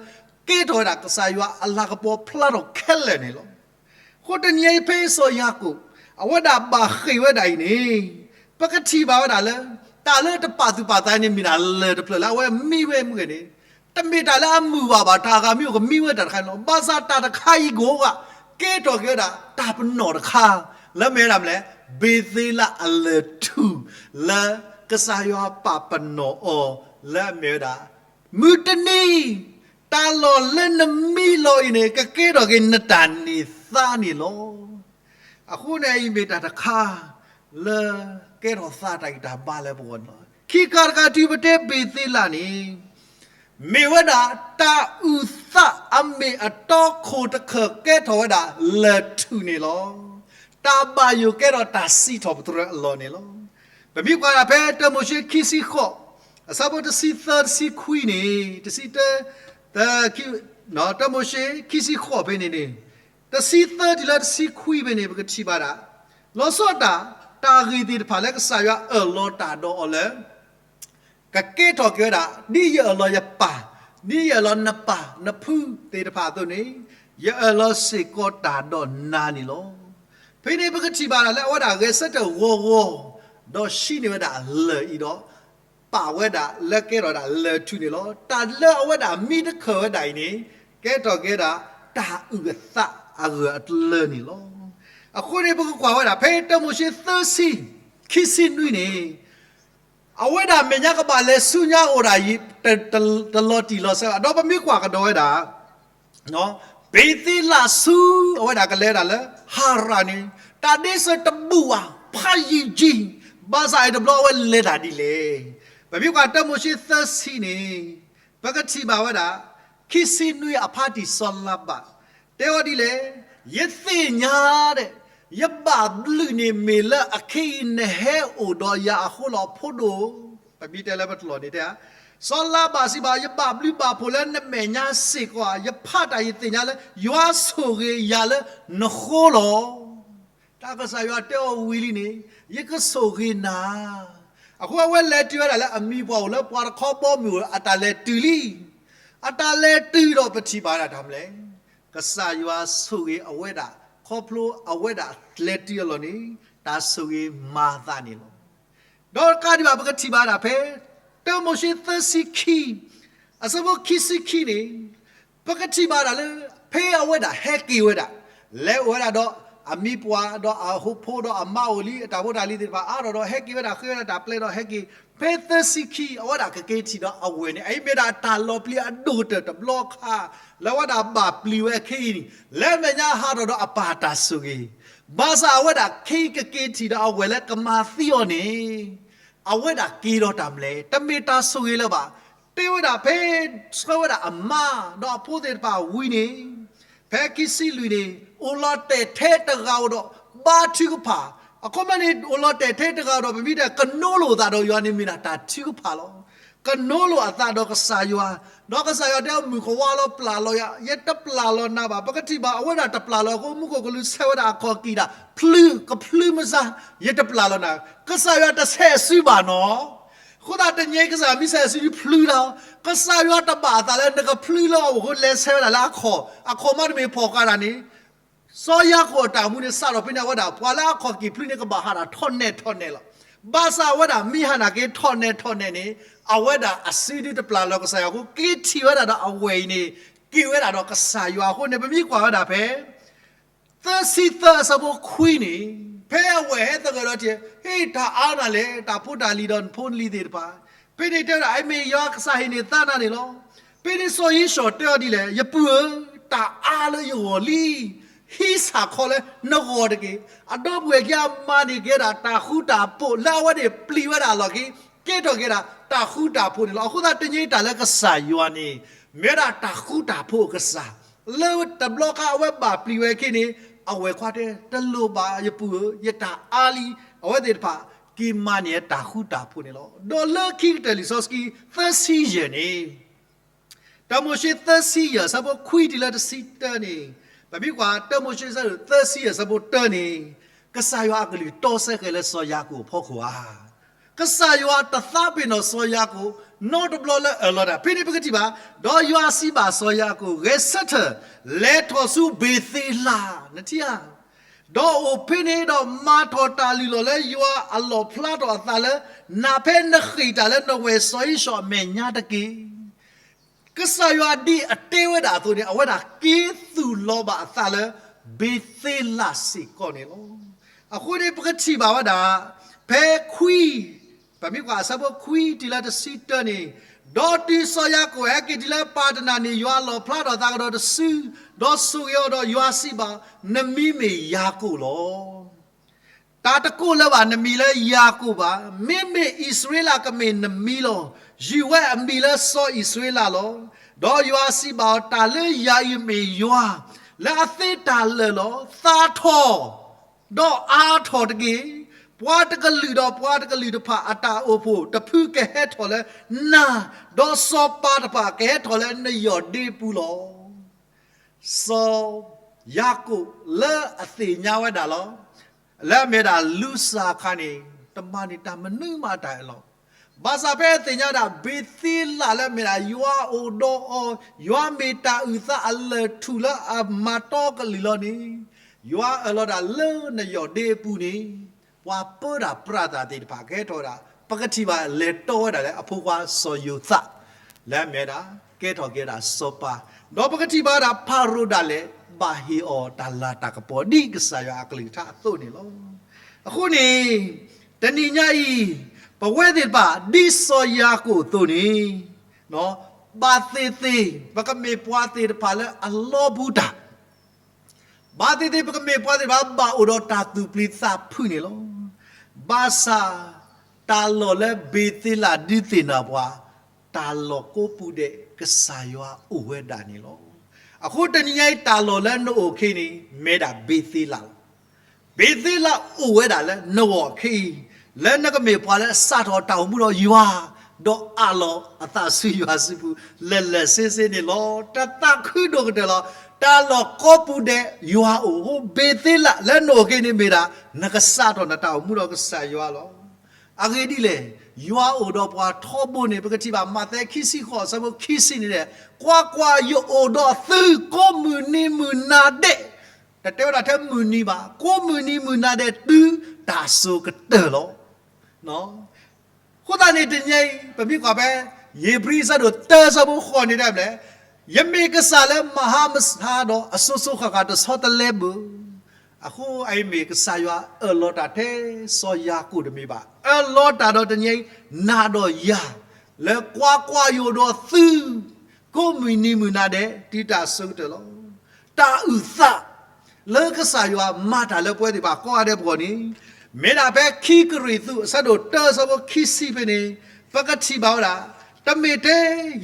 ကဲထီၣ်ဝဲဒၣ်ကစၢ်ယွၤအလၤကပီၤဖျါထီၣ်ခဲလၢာ်န့ၣ်လီၤ. အဃိတနံၤအံၤဖဲစီၤယၤကိာ် အဝဲဒၣ်ဘၣ်ဃ့ၢ်ဝဲဒၣ်အံၤန့ၣ်, ပကထံၣ်ဘၣ်ဝဲဒၣ်လၢ တၢ်လၢတပာ်သူၣ်ပာ်သးန့ၣ် မ့ၢ်တၢ်လၢတဖျၢၣ်လၢအဝဲမံဝဲမ့ၢ်ဂ့ၤန့ၣ်, တမ့ၢ်တၢ်လၢအမုာ်ဘၣ်ဘၣ်, တၢ်အဂၤမ့ၢ်အိၣ်ကမံဝဲတၢ်တခါန့ၣ်လီၤ. ဘၣ်ဆၣ်တၢ်တခါအံၤကအိၣ်ဂၤ ကဲထီၣ်က့ၤဝဲဒၣ်တၢ်ပနီၣ်တခါ လၢမ့ၢ်ဝဲဒၣ်မနုၤလဲၣ်, ဘ့ၤသ့လးအလၢၢ်ထူၣ် လၢကစၢ်ယွၤပာ်ပနီၣ်အီၤ လၢအမ့ၢ်ဝဲဒၣ် မုၢ်တနံၤ တၢ်လီၢ်လၢနမံလီၤအံၤန့ၣ် ကကဲထီၣ်က့ၤနတၢ်န့ၢ်သါန့ၣ်လီၤ. အဃိန့ၣ်အံၤမ့ၢ်တၢ်တခါ လၢကဲထီၣ်သါတၢ်ဂံၢ်တၢ်ဘါလၢပဂီၢ်န့ၣ်လီၤ. ခံခါတခါတုၤပတဲဘ့ၤသ့လးန့ၣ် မ့ၢ်ဝဲဒၣ်တၢ်အုၣ်သးအမ့ၢ်အတီခိၣ်တခၢၣ်ကဲထီၣ်ဝဲဒၣ်လၢၢ်ထူၣ်န့ၣ်လီၤ. တၢ်ဘၣ်ယိၣ်ကဲထီၣ်တၢ်စံးထီၣ်ပတြၢၤအလီၢ်န့ၣ်လီၤ. ပမ့ၢ်ကွၢ်ဒၣ်ဖဲတၢမိၤၡ့ခံဆံဃိး အဆၢဖိတဆံသၢတဆံခွံန့ၣ်, တဆံတၢ, တၢမိၤၡ့ခံဆံဃိးဖဲန့ၣ်န့ၣ်, တဆံသၢတုၤလၢတဆံခွံဖဲန့ၣ် ပကထံၣ်ဘၣ်ဒၣ် လီၤဆီဒၣ်တၢ်, တၢ်ဂ့ၢ်သ့ၣ်တဖၣ်လၢကစၢ်ယွၤအၢၣ်လီၤတၢ်ဒီးအီၤလၢ ကကဲထီၣ်က့ၤဝဲဒၣ် ဒ်ယအၢၣ်လီၤယပၢ်, ဒ်ယအၢၣ်လီၤနပၢ်နဖုသ့ၣ်တဖၣ်အသိးန့ၣ်, ယအၢၣ်လီၤစ့ၢ်ကီးတၢ်ဒီးနၤန့ၣ်လီၤ. ဖဲန့ၣ်ပကထံၣ်ဘၣ်ဒၣ်လၢအဝဲဒၣ်ဂဲၤဆၢထၢၣ်ဂီၤဂီၤ, ဒီးဟံးန့ၢ်ဝဲဒၣ်လၢၢ်အံၤဒီး ပာ်ဝဲဒၣ်လၢကဲထီၣ်ဒၣ်လၢၢ်ထူၣ်န့ၣ်လီၤ. တၢ်လၢအဝဲဒၣ်မံတခၢၣ်ဝဲဒၣ်အံၤန့ၣ် ကဲထီၣ်က့ၤဝဲဒၣ် တၢ်အုၣ်အသးအဂၢၢ်အကျၢၤန့ၣ်လီၤ. အဃိန့ၣ် ပကကွၢ်ဝဲဒၣ် ဖဲတၢမိၤၡ့သၢဆံ ခံဆံနွံန့ၣ် အဝဲဒၣ်မဲာ်ညါကဘၣ်လဲၤဆူညါအိၣ်ဒၣ်ယံၤ တလီၤတံၢ်လီၤဆဲးဘၣ်, ဒီးပမ့ၢ်ကွၢ်ကဒီးဝဲဒၣ် ဘ့ၤသ့လးဆူ အဝဲဒၣ်ကလဲၤဝဲဒၣ်လၢ ဟၤရၣ်န့ၣ် တၢ်ဒ့စၢၤတဘူၣ်ဘၣ် ဖးယံာ်ယံာ်, ဘၣ်ဆၣ်အံၤတဘျီအဝဲလဲၤတၢ်ဒ်လဲၣ်. ပမ့ၢ်ကွၢ်တၢမိၤၡ့သၢဆံန့ၣ် ပကထံၣ်ဘၣ်ဝဲဒၣ် ခံဆံနွံအဖါတံၢ်စီၤလၤဘၣ် တဲဝဲဒ်လဲၣ်, ယသ့ၣ်ညါဒဲး ယဘၣ်ဘျုးန့ၣ်မ့ၢ်လၢအခဲအံၤနဟဲအိၣ်ဒီးယၤအဃိလီၤ ဖိဒိၣ်, ပမ့ၢ်တဲလၢပတလီၢ်န့ၣ်တဲဧါ, စီၤလၤဘၣ်စံးဘၣ် ယဘၣ်ဘျုးဘၣ်ဖှိၣ်လၢနမဲာ်ညါစ့ၢ်ကီးဧါ, ယဖးတၢ်ယသ့ၣ်ညါလၢ ယွၤဆိၣ်ဂ့ၤယၤလၢနဃိလီၤ. တၢ်ကစၢ်ယွၤတဲအီၤဝံၤလံန့ၣ် ယကဆိၣ်ဂ့ၤနၤ. အဃိအဝဲလဲၤတုၤဝဲဒၣ်လၢအမံၤပှၢ်အိၣ်လၢပှၤတခီဘီမုၢ်အိၣ် အတၢ်လဲၤတုၤလံ. အတၢ်လဲၤတုၤဒီးပထံၣ်ဘၣ်ဒၣ်တၢ်မနုၤလဲၣ်, ကစၢ်ယွၤဆိၣ်ဂ့ၤအဝဲဒၣ် ခီဖျိအဝဲဒၣ်လဲၤတုၤအလီၢ်န့ၣ် တၢ်ဆိၣ်ဂ့ၤမၤအသးန့ၣ်လီၤ. ဒီးတကးဒံးဘၣ် ပကထံၣ်ဘၣ်ဒၣ်ဖဲ တၢမိၤၡ့သၢဆံခံ အဆၢဖိခံဆံခံန့ၣ် ပကထံၣ်ဘၣ်ဒၣ်လၢ ဖဲအဝဲဒၣ်ဟဲက့ၤဝဲဒၣ် လဲၤအိၣ်ဝဲဒၣ်ဒီးအမံၤပှၢ် ဒီးအဟိဖိ ဒီးအမါအိၣ်လံ အတၢ်ဖိတၢ်လံၤသ့ၣ်တဖၣ် အါထီၣ်ဒီးဟဲက့ၤဝဲဒၣ် ဃ့ဝဲဒၣ်တၢ်ပျဲဒီးဟဲက့ၤ ဖဲသၢဆံခံ အဝဲဒၣ်ကက့ၤထံၣ်ဒီးအဝဲၢ်န့ၣ် အအံၤမ့ၢ်ဒၣ်တၢ်လီၤပျံၤအဒိၣ်ကတၢၢ်တဘျီခါ လၢအဝဲဒၣ်ဘၣ်ပျံၤဝဲခဲအံၤန့ၣ် လၢအမဲာ်ညါဟးထီၣ်ဒီးအပၢ်တၢ်ဆိၣ်ဂ့ၤ ဘၣ်ဆၣ်အဝဲဒၣ်ခဲအံၤကက့ၤထံၣ်ဒီးအဝဲၢ်လၢကမၤသံအီၤန့ၣ် အဝဲဒၣ်က့ၤဒီးတၢ်မနုၤလဲၣ် တမ့ၢ်တၢ်ဆိၣ်ဂ့ၤလၢၤဘၣ်. တဲဝဲဒၣ်ဖဲ ဆှၢဝဲဒၣ်အမါ ဒီးအဖိသ့ၣ်တဖၣ်ဝံၤန့ၣ် ဖဲခံဆံလွံၢ်န့ၣ် အိၣ်လီၤတဲာ်ထဲတဂၤဧိၤဒီး ဘါထုကဖၣ်, အခီပညီန့ၣ် အိၣ်လီၤတဲာ်ထဲတဂၤဧိၤဒီး ပမ့ၢ်တဲကနိလိာ်အသးဒီးယွၤန့ၣ်မ့ၢ်ဒၣ်တၢ်ထုကဖၣ်လီၤ. ကနိလိာ်အသးဒီးကစၢ်ယွၤ, ဒီးကစၢ်ယွၤတဲအီၤ မုၣ်ကဝါလီၤ ပျၢ်လီၤယၤ, ယတပျၢ်လီၤနၤဘၣ်. ပကထံၣ်ဘၣ် အဝဲဒၣ်တပျၢ်လီၤအဃိ မူခိၣ်ကလူးဆဲးဝဲဒၣ်အခီၣ်ကံၢ်ဒၣ် ဖျုးကဖျုးမုၢ်ဆါ, ယတပျၢ်လီၤနၤ, ကစၢ်ယွၤတဆဲးအစုဘၣ်နီၤ အဃိသတးတနံၤအံၤ ကစၢ်ယွၤမ့ၢ်ဆဲးအစုဒုးဖျုးတၢ်, ကစၢ်ယွၤတဘၣ်အသးလၢနကဖျုးလၢအအိၣ်အဃိ လဲၤဆဲးဝဲဒၣ်လၢအခီၣ်, အခီၣ်မးတမ့ၢ်ဖီၣ်ဃာ်တၢ်န့ၣ်, စီၤယၤကိာ်အတၢ်မူန့ၣ် စးထီၣ်ဖဲန့ၣ် အဝဲဒၣ် ပှၤလၢအခီၣ်ကံၢ်ဖျုးန့ၣ် ကဘၣ်ဟးထီၣ်ထီၣ်နဲၣ်ထီၣ်နဲၣ်လီၤ. ဘၣ်ဆၣ်အဝဲဒၣ်မ့ၢ်ဟးနာ်က့ၤထီၣ်နဲၣ်ထီၣ်နဲၣ်န့ၣ် အဝဲဒၣ်အစုဒုးတပျၢ်လီၤကစၢ်ယွၤအဃိ က့ၤထံၣ်ဝဲဒၣ်ဒီးအဝဲၢ်အံၤန့ၣ် က့ၤဝဲဒၣ်ဒီးကစၢ်ယွၤအဃိန့ၣ် ပမ့ၢ်ကွၢ်ဝဲဒၣ်ဖဲ သၢဆံသၢအဆၢဖိခွံန့ၣ်, ဖဲအဝဲၢ်ဟဲသဂၢၢ်ဒီးထံၣ်, ဟ့ၣ်တၢ်အါနၤလဲၣ်, တၢ်ဖိတၢ်လံၤဒီးနဖိနလံၤသ့ၣ်တဖၣ်. ဖဲန့ၣ်တဲဝဲဒၣ် အမ့ၢ်ယွၤကစၢ်ဟ့ၣ်န့ၢ်သးနၤန့ၣ်လီၤ. ဖဲန့ၣ်စီၤဧ့ၡီၤတဲအီၤဒ်လဲၣ်, ယပုၢ်ဧၢ, တၢ်အါလၢယဂီၢ်လံ, ဟံးစ့ၢ်ကီးလၢနဂီၢ်တက့ၢ်. အဒီပုၢ်ဝဲၢ်ခံဂၤမၤန့ၢ်က့ၤဒၣ်တၢ်ဃူတၢ်ဖိး လၢအဝဲသ့ၣ်ပျံၤဝဲဒၣ်အလီၢ်ခံ, ကဲထီၣ်က့ၤဒၣ်တၢ်ဃူတၢ်ဖိးန့ၣ်လီၤ. အဃိသတးတနံၤအံၤတၢ်လၢကစၢ်ယွၤန့ၣ် မ့ၢ်ဝဲဒၣ်တၢ်ဃူတၢ်ဖိးအကစၢ်, လၢတဘျီဃီအဝဲဘၣ်ပျံၤဝဲအခံန့ၣ်, အဝဲၢ်ခွါတဲ တလိၣ်ဘၣ်ယပုၢ်ဧၢ, ယတၢ်အါလံ, အဝဲသ့ၣ်တဖၣ်က့ၤမၤန့ၢ်တၢ်ဃူတၢ်ဖိးန့ၣ်လီၤ. ဒီးလၢခံကတၢၢ်လံာ်စီဆှံသၢဆံယဲၢ်န့ၣ်, တၢမိၤၡ့သၢဆံယဲၢ်အဆၢဖိခွံတုၤလၢတဆံတၢန့ၣ်, ပမ့ၢ်ကွၢ်တၢမိၤၡ့သၢဆံယဲၢ်အဆၢဖိတၢန့ၣ်, ကစၢ်ယွၤအကလုၢ်တီဆၢဃဲၤလၢစီၤယၤကိာ်အဖီခိၣ်ဧါ. ကစၢ်ယွၤတသးပ့ၤနီၣ်စီၤယၤကိာ် နီတဘျီလၢအၢၣ်လီၤတၢ်, ဖဲန့ၣ်ပကထံၣ်ဘၣ်, ဒီးယွၤစံးဘၣ်စီၤယၤကိာ်, ဂဲၤဆၢထၢၣ်, လဲၤထီၣ်ဆူဘ့ၤသ့လး, နထံၣ်ဧါ, ဒီးအိၣ်ဖဲန့ၣ်ဒီးမၤထီၣ်တၢ်လုၢ်လီၢ်လၢယွၤအလီၣ်ဖျါထီၣ်အသးလၢနၤ ဖဲနဃ့ၢ်တၢ်လၢနဝဲၢ်စီၤဧ့ၡီၤအမဲာ်ညါတက့ၢ်. ကစၢ်ယွၤဒ်အတဲဝဲဒၣ်အသိးန့ၣ် အဝဲဒၣ်က့ၤသူၣ်လီၤဘၣ်အသးလၢဘ့ၤသ့လးစ့ၢ်ကီးန့ၣ်လီၤ. အဃိန့ၣ်ပကထံၣ်ဘၣ်ဝဲဒၣ် ဖဲခွံ, ပမ့ၢ်ကွၢ်အဆၢဖိခွံတုၤလၢတဆံတၢန့ၣ်, ဒီးတုၤစီၤယၤကိာ်ဟဲက့ၤတုၤလၢပၢ်တနၤန့ၣ် ယွၤလီၣ်ဖျါထီၣ်သးကဒီးတစု, ဒီးဆိၣ်ဂ့ၤအီၤဒီးယွၤစံးဘၣ်, နမံၤမ့ၢ်ယၤကိာ်လီၤ. တၢ်တကိးလၢၤဘၣ်နမံၤလၢယၤကိာ်ဘၣ်, မ့မ့ၢ်အံၣ်စရ့လးကမ့ၢ်နမံၤလီၤ. ယုၢ်ဝဲအမံၤလၢစီၤအံၣ်စရ့လးလီၤ. ဒီးယွၤစံးဘၣ်အီၤ, တၢ်လၢယၤအံၤမ့ၢ်ယွၤလၢအသ့တၢ်လၢာ်လီၤ. သးထီၣ်, ဒီးအါထီၣ်တက့ၢ်. ပှၤတကလုာ်ဒီးပှၤတကလုာ်တဖၣ်အတၢ်အိၣ်ဖှိၣ်တဖုကဟဲထီၣ်လၢနၤ, ဒီးစီၤပၤတဖၣ်ကဟဲထီၣ်လၢနယီၢ်ဒ့ပူၤလီၤ. စီၤယၤကိာ်လၢအသ့ၣ်ညါဝဲဒၣ်လီၤ. လၢအမ့ၢ်ဒၣ်လူၤစၢ်အခါန့ၣ် တမၤန့ၢ်တၢ်မနုၤမးတၢ်အလီၢ်. ဘၣ်ဆၣ်ဖဲအသ့ၣ်ညါဒၣ် ဘ့ၤသ့လးလၢအမ့ၢ်ဒၣ်ယွၤအိၣ်ဒီးအီၤ, ယွၤမ့ၢ်တၢ်အုၣ်သးအလၢၢ်ထူၣ်လၢအမၤတီကလုာ်လီၤန့ၣ်, ယွၤအၢၣ်လီၤဒၣ်လၢနယီၢ်ဒ့အပူၤန့ၣ်, ပှၤပၢတၢ်ပြးတၢ်သ့ၣ်တဖၣ်ကဟဲထီၣ်ဝဲဒၣ်, ပကထံၣ်ဘၣ်လဲၤတီဝဲဒၣ်လၢအဖိခွါစီၤယိၤသး လၢအမ့ၢ်ဒၣ် ကဲထီၣ်က့ၤဝဲဒၣ်စီၤပၤ, ဒီးပကထံၣ်ဘၣ်ဝဲဒၣ်ဖၤရိၤဒၣ်လဲာ် ဘၣ်ဟ့ၣ်အီၤတၢ်လၤတၢ်ကပီၤ ဒ်ကစၢ်ယွၤအကလုၢ်ကထါအသိးန့ၣ်လီၤ. အဃိန့ၣ် တနံၤညါအံၤ ပဝဲသ့ၣ်တဖၣ် ဒ်စီၤယၤကိာ်အသိးန့ၣ် ဘၣ်သ့ၣ်သ့ၣ် ပကမ့ၢ်ပှၤသ့ၣ်တဖၣ်လၢအလီပူၤတၢ် ဘၣ်သ့ၣ်သ့ၣ် ပကမ့ၢ်ပှၤသ့ၣ်တဖၣ်ဘၣ်အိၣ်ဒီးတၢ်သူၣ်ပျံၤသးဖုးန့ၣ်လီၤ. ဘၣ်ဆၣ် တၢ်လီၢ်လၢဘ့ၤသ့လးဒုးသ့ၣ်နီၣ်ပှၤ, တၢ်လီၢ်ကိးပူၤဒဲးကစၢ်ယွၤအိၣ်ဝဲဒၣ်န့ၣ်လီၤ. အဃိတနံၤညါအံၤ တၢ်လီၢ်လၢနအိၣ်အခ့န့ၣ် မ့ၢ်ဒၣ်ဘ့ၤသ့လးလီၤ. ဘ့ၤသ့လးအိၣ်ဝဲဒၣ်လၢနဂီၢ်အခ့အံၤ, လၢနကမ့ၢ်ပှၤလၢအစးထီၣ်တၢ်အိၣ်မူဒီးယွၤ, ဒီးအးလီၤအသးဆူယွၤစုပူၤ လၢာ်လၢာ်ဆ့ဆ့န့ၣ်လီၤ. တၢ်သးခုဒိၣ်ကတၢၢ်လီၤ. တၢ်လီၢ်ကိးပူၤဒဲးယွၤအိၣ်, အဃိဘ့ၤသ့လးလၢနအိၣ်အခ့န့ၣ်မ့ၢ်ဒၣ် နကစးထီၣ်နတၢ်အိၣ်မူဒီးကစၢ်ယွၤလီၤ. အဂ့ၢ်ဒ်လဲၣ်, ယွၤအိၣ်ဒီးပှၤထီဘိန့ၣ် ပကထံၣ်ဘၣ်မးသဲခံဆံဃိး အဆၢဖိခံဆံန့ၣ်, ကွၢ်ကွၢ်, ယအိၣ်ဒီးသုကိးမုၢ်နံၤမုၢ်နၤဒဲး, တတဲဝဲဒၣ်ထဲမုၢ်နံၤဘၣ်, ကိးမုၢ်နံၤမုၢ်နၤဒဲးတုၤတၢ်စိၤကတၢၢ်လီၤ. အဃိသတးန့ၣ်တနံၤအံၤ ပမ့ၢ်ကွၢ်ဖဲ ဧ့ၤဘြံၤအဆၢဒိၣ်တၢအဆၢဖိဃိးန့ၣ်တဲလဲၣ်, ယမ့ၢ်ကစၢ်လၢမၤဟါမဆါဒီးအစိၤစိၤဃၣ်ဃၣ်တဆီတလဲဘၣ်. အဃိအံၤမ့ၢ်ကစၢ်ယွၤအၢၣ်လီၤတၢ်ထဲစီၤယၤကိာ်တမ့ၢ်ဘၣ်, အၢၣ်လီၤတၢ်ဒီးတနံၤအံၤ နၤဒီးယၤ လၢကွၢ်ကွၢ်ယအိၣ်ဒီးသု ကိးမုၢ်နံၤမုၢ်နၤဒဲး တုၤတၢ်စိၤကတၢၢ်လီၤ. တၢ်အုၣ်သး လၢကစၢ်ယွၤမၤတၢ်လၢပဝဲသ့ၣ်တဖၣ်ကိးဂၤဒဲးအဂီၢ်န့ၣ်, မ့ၢ်ဒၣ်ဖဲခံကရံၣ်သူးအဆၢဒိၣ်တၢအဆၢဖိခံဆံဖဲန့ၣ်, ပကထံၣ်ဘၣ်ဝဲဒၣ်, တမ့ၢ်ထဲ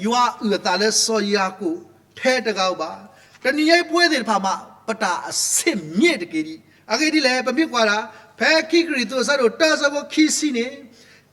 ယွၤအုၣ်အသးလၢစီၤယၤကိာ်ထဲတဂၤဧိၤဘၣ်. တနံၤညါအံၤပဝဲသ့ၣ်တဖၣ်မး ပတၢ်အဆ့ၣ်မ့ၢ်တက့ၢ်ဒံး. အဂ့ၢ်ဒ်လဲၣ်, ပမ့ၢ်ကွၢ်ဒၣ် ဖဲခံကရံၣ်သူးအဆၢဒိၣ်တၢအဆၢဖိခံဆံန့ၣ်,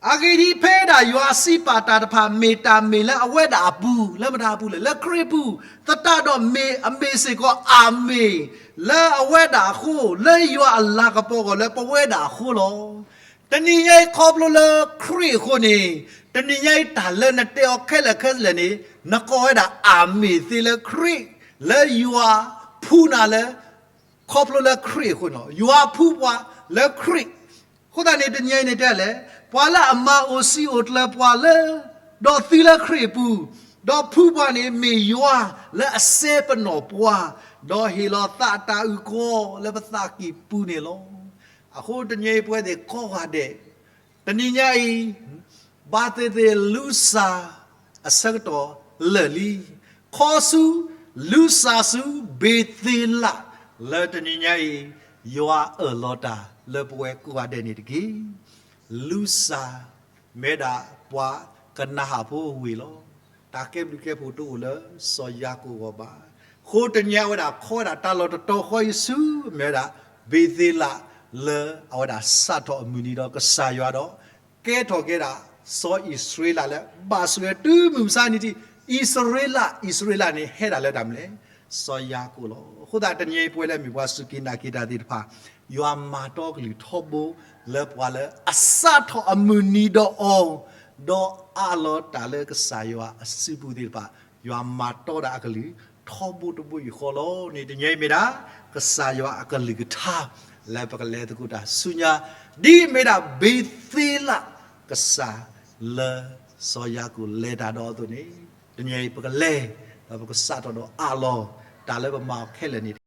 အဂ့ၢ်ဒ်အံၤ, ဖဲဒၣ်ယွၤစံးပာ်တၢ်တဖၣ် မ့ၢ်တၢ်မ့ၢ်လၢအဝဲဒၣ်အပူၤ, လၢမတၤအပူၤလဲၣ်, လၢခရံာ်အပူၤ, သတးဒီးမ့ၢ်အမ့ၢ်စ့ၢ်ကီးအမ့ၢ် လၢအဝဲဒၣ်အဃိ, လၢယွၤအလၤကပီၤအဂီၢ်လၢပဝဲဒၣ်အဃိလီၤ. တနံၤညါအံၤခီဖျိလၢခရံာ်အဃိန့ၣ်, တနံၤညါအံၤတၢ်လၢနတဲအီၤခဲလၢာ်ခဲဆ့န့ၣ်, နကိးဝဲဒၣ်အမ့ၢ်သ့လၢခရံာ်, လၢယွၤဖှူနၤလၢ ခီဖျိလၢခရံာ်အဃိန့ၣ်လီၤ. ယွၤဖှူပှၤလၢခရံာ်. အဃိသတးန့ၣ် တနံၤအံၤန့ၣ်တဲလဲၣ်, ပှၤလၢအမၤအိၣ်စံာ်အိၣ်ကျၢၤပှၤလၢ ဒီးသုလၢခရံာ်အပူၤ, ဒီးဖုပှၤန့ၣ်မ့ၢ်ယွၤလၢအစဲပနီၣ်ပှၤ, ဒီးဟ့ၣ်လီၤသးအတၢ်အုၣ်ကီၤလၢပသးကံၢ်ပူၤန့ၣ်လီၤ. အဃိတနံၤအံၤပဝဲသ့ၣ်ကိးဂၤဒဲး, တနံၤညါအံၤ ဘၣ်သ့ၣ်သ့ၣ်လူၤစၢ်အဆၢကတီၢ်လၢာ်လံ, ခီဆူ လူၤစၢ်ဆူ ဘ့ၤသ့လး လၢတနံၤညါအံၤ ယွၤအၢၣ်လီၤတၢ်လၢပဝဲကိးဂၤဒဲးန့ၣ်တက့ၢ်. လူၤစၢ် မ့ၢ်ဝဲဒၣ်ပှၤကနၤဧၣ်ဖိအဝ့ၢ်လီၤ. တၢ်ကဲဘျုးကဲဖှိၣ်တအိၣ်လၢစီၤယၤကိာ်အဂီၢ်ဘၣ်. အဃိတနံၤအံၤဝဲဒၣ်ခီဝဲဒၣ်တၢ်လီၢ်တတီၤဃီအံၤဆူ မ့ၢ်ဝဲဒၣ် ဘ့ၤသ့လး လၢအဝဲဒၣ်စးထီၣ်အမုၢ်နံၤဒီးကစၢ်ယွၤဒီး ကဲထီၣ်က့ၤဒၣ် စီၤအံၣ်စရ့လးလၢ ဘၣ်ဆိၣ်ဝဲတုၤမုၢ်မဆါနံၤထံး အံၣ်စရ့လး, အံၣ်စရ့လးန့ၣ်ဟဲဒၣ်လၢတၢ်မနုၤလဲၣ်, စီၤယၤကိာ်လီၤ. အဃိသတးတနံၤအံၤပဝဲလၢမ့ၢ်ပှၤစူၢ်က့ၤနာ်က့ၤတၢ်သ့ၣ်တဖၣ် ယွၤမၤတီကလုၢ်ထီဘိ လၢပှၤလၢအစးထီၣ်အမုၢ်နံၤဒီးအီၤ, ဒီးအးလီၤတၢ်လၢကစၢ်ယွၤအစုပူၤသ့ၣ်တဖၣ်, ယွၤမၤတီဒၣ်အကလုၢ်ထီဘိတဘိယူၢ်ဃီလီၤန့ၣ် တနံၤအံၤမ့ၢ်ဒၣ် ကစၢ်ယွၤအကလုၢ်ကထါ လၢပကလဲၤသကိးတၢ်ဆူညါ ဒ်မ့ၢ်ဒၣ်ဘ့ၤသ့လး ကစၢ်လၢစီၤယၤကိာ်လဲၤတၢ်ဒီးအသိးန့ၣ် တနံၤအံၤပကလဲၤ ဒီးပကစးထီၣ်ဒီးအးလီၤ တၢ်လၢပမၤအီၤခဲလၢာ်န့ၣ်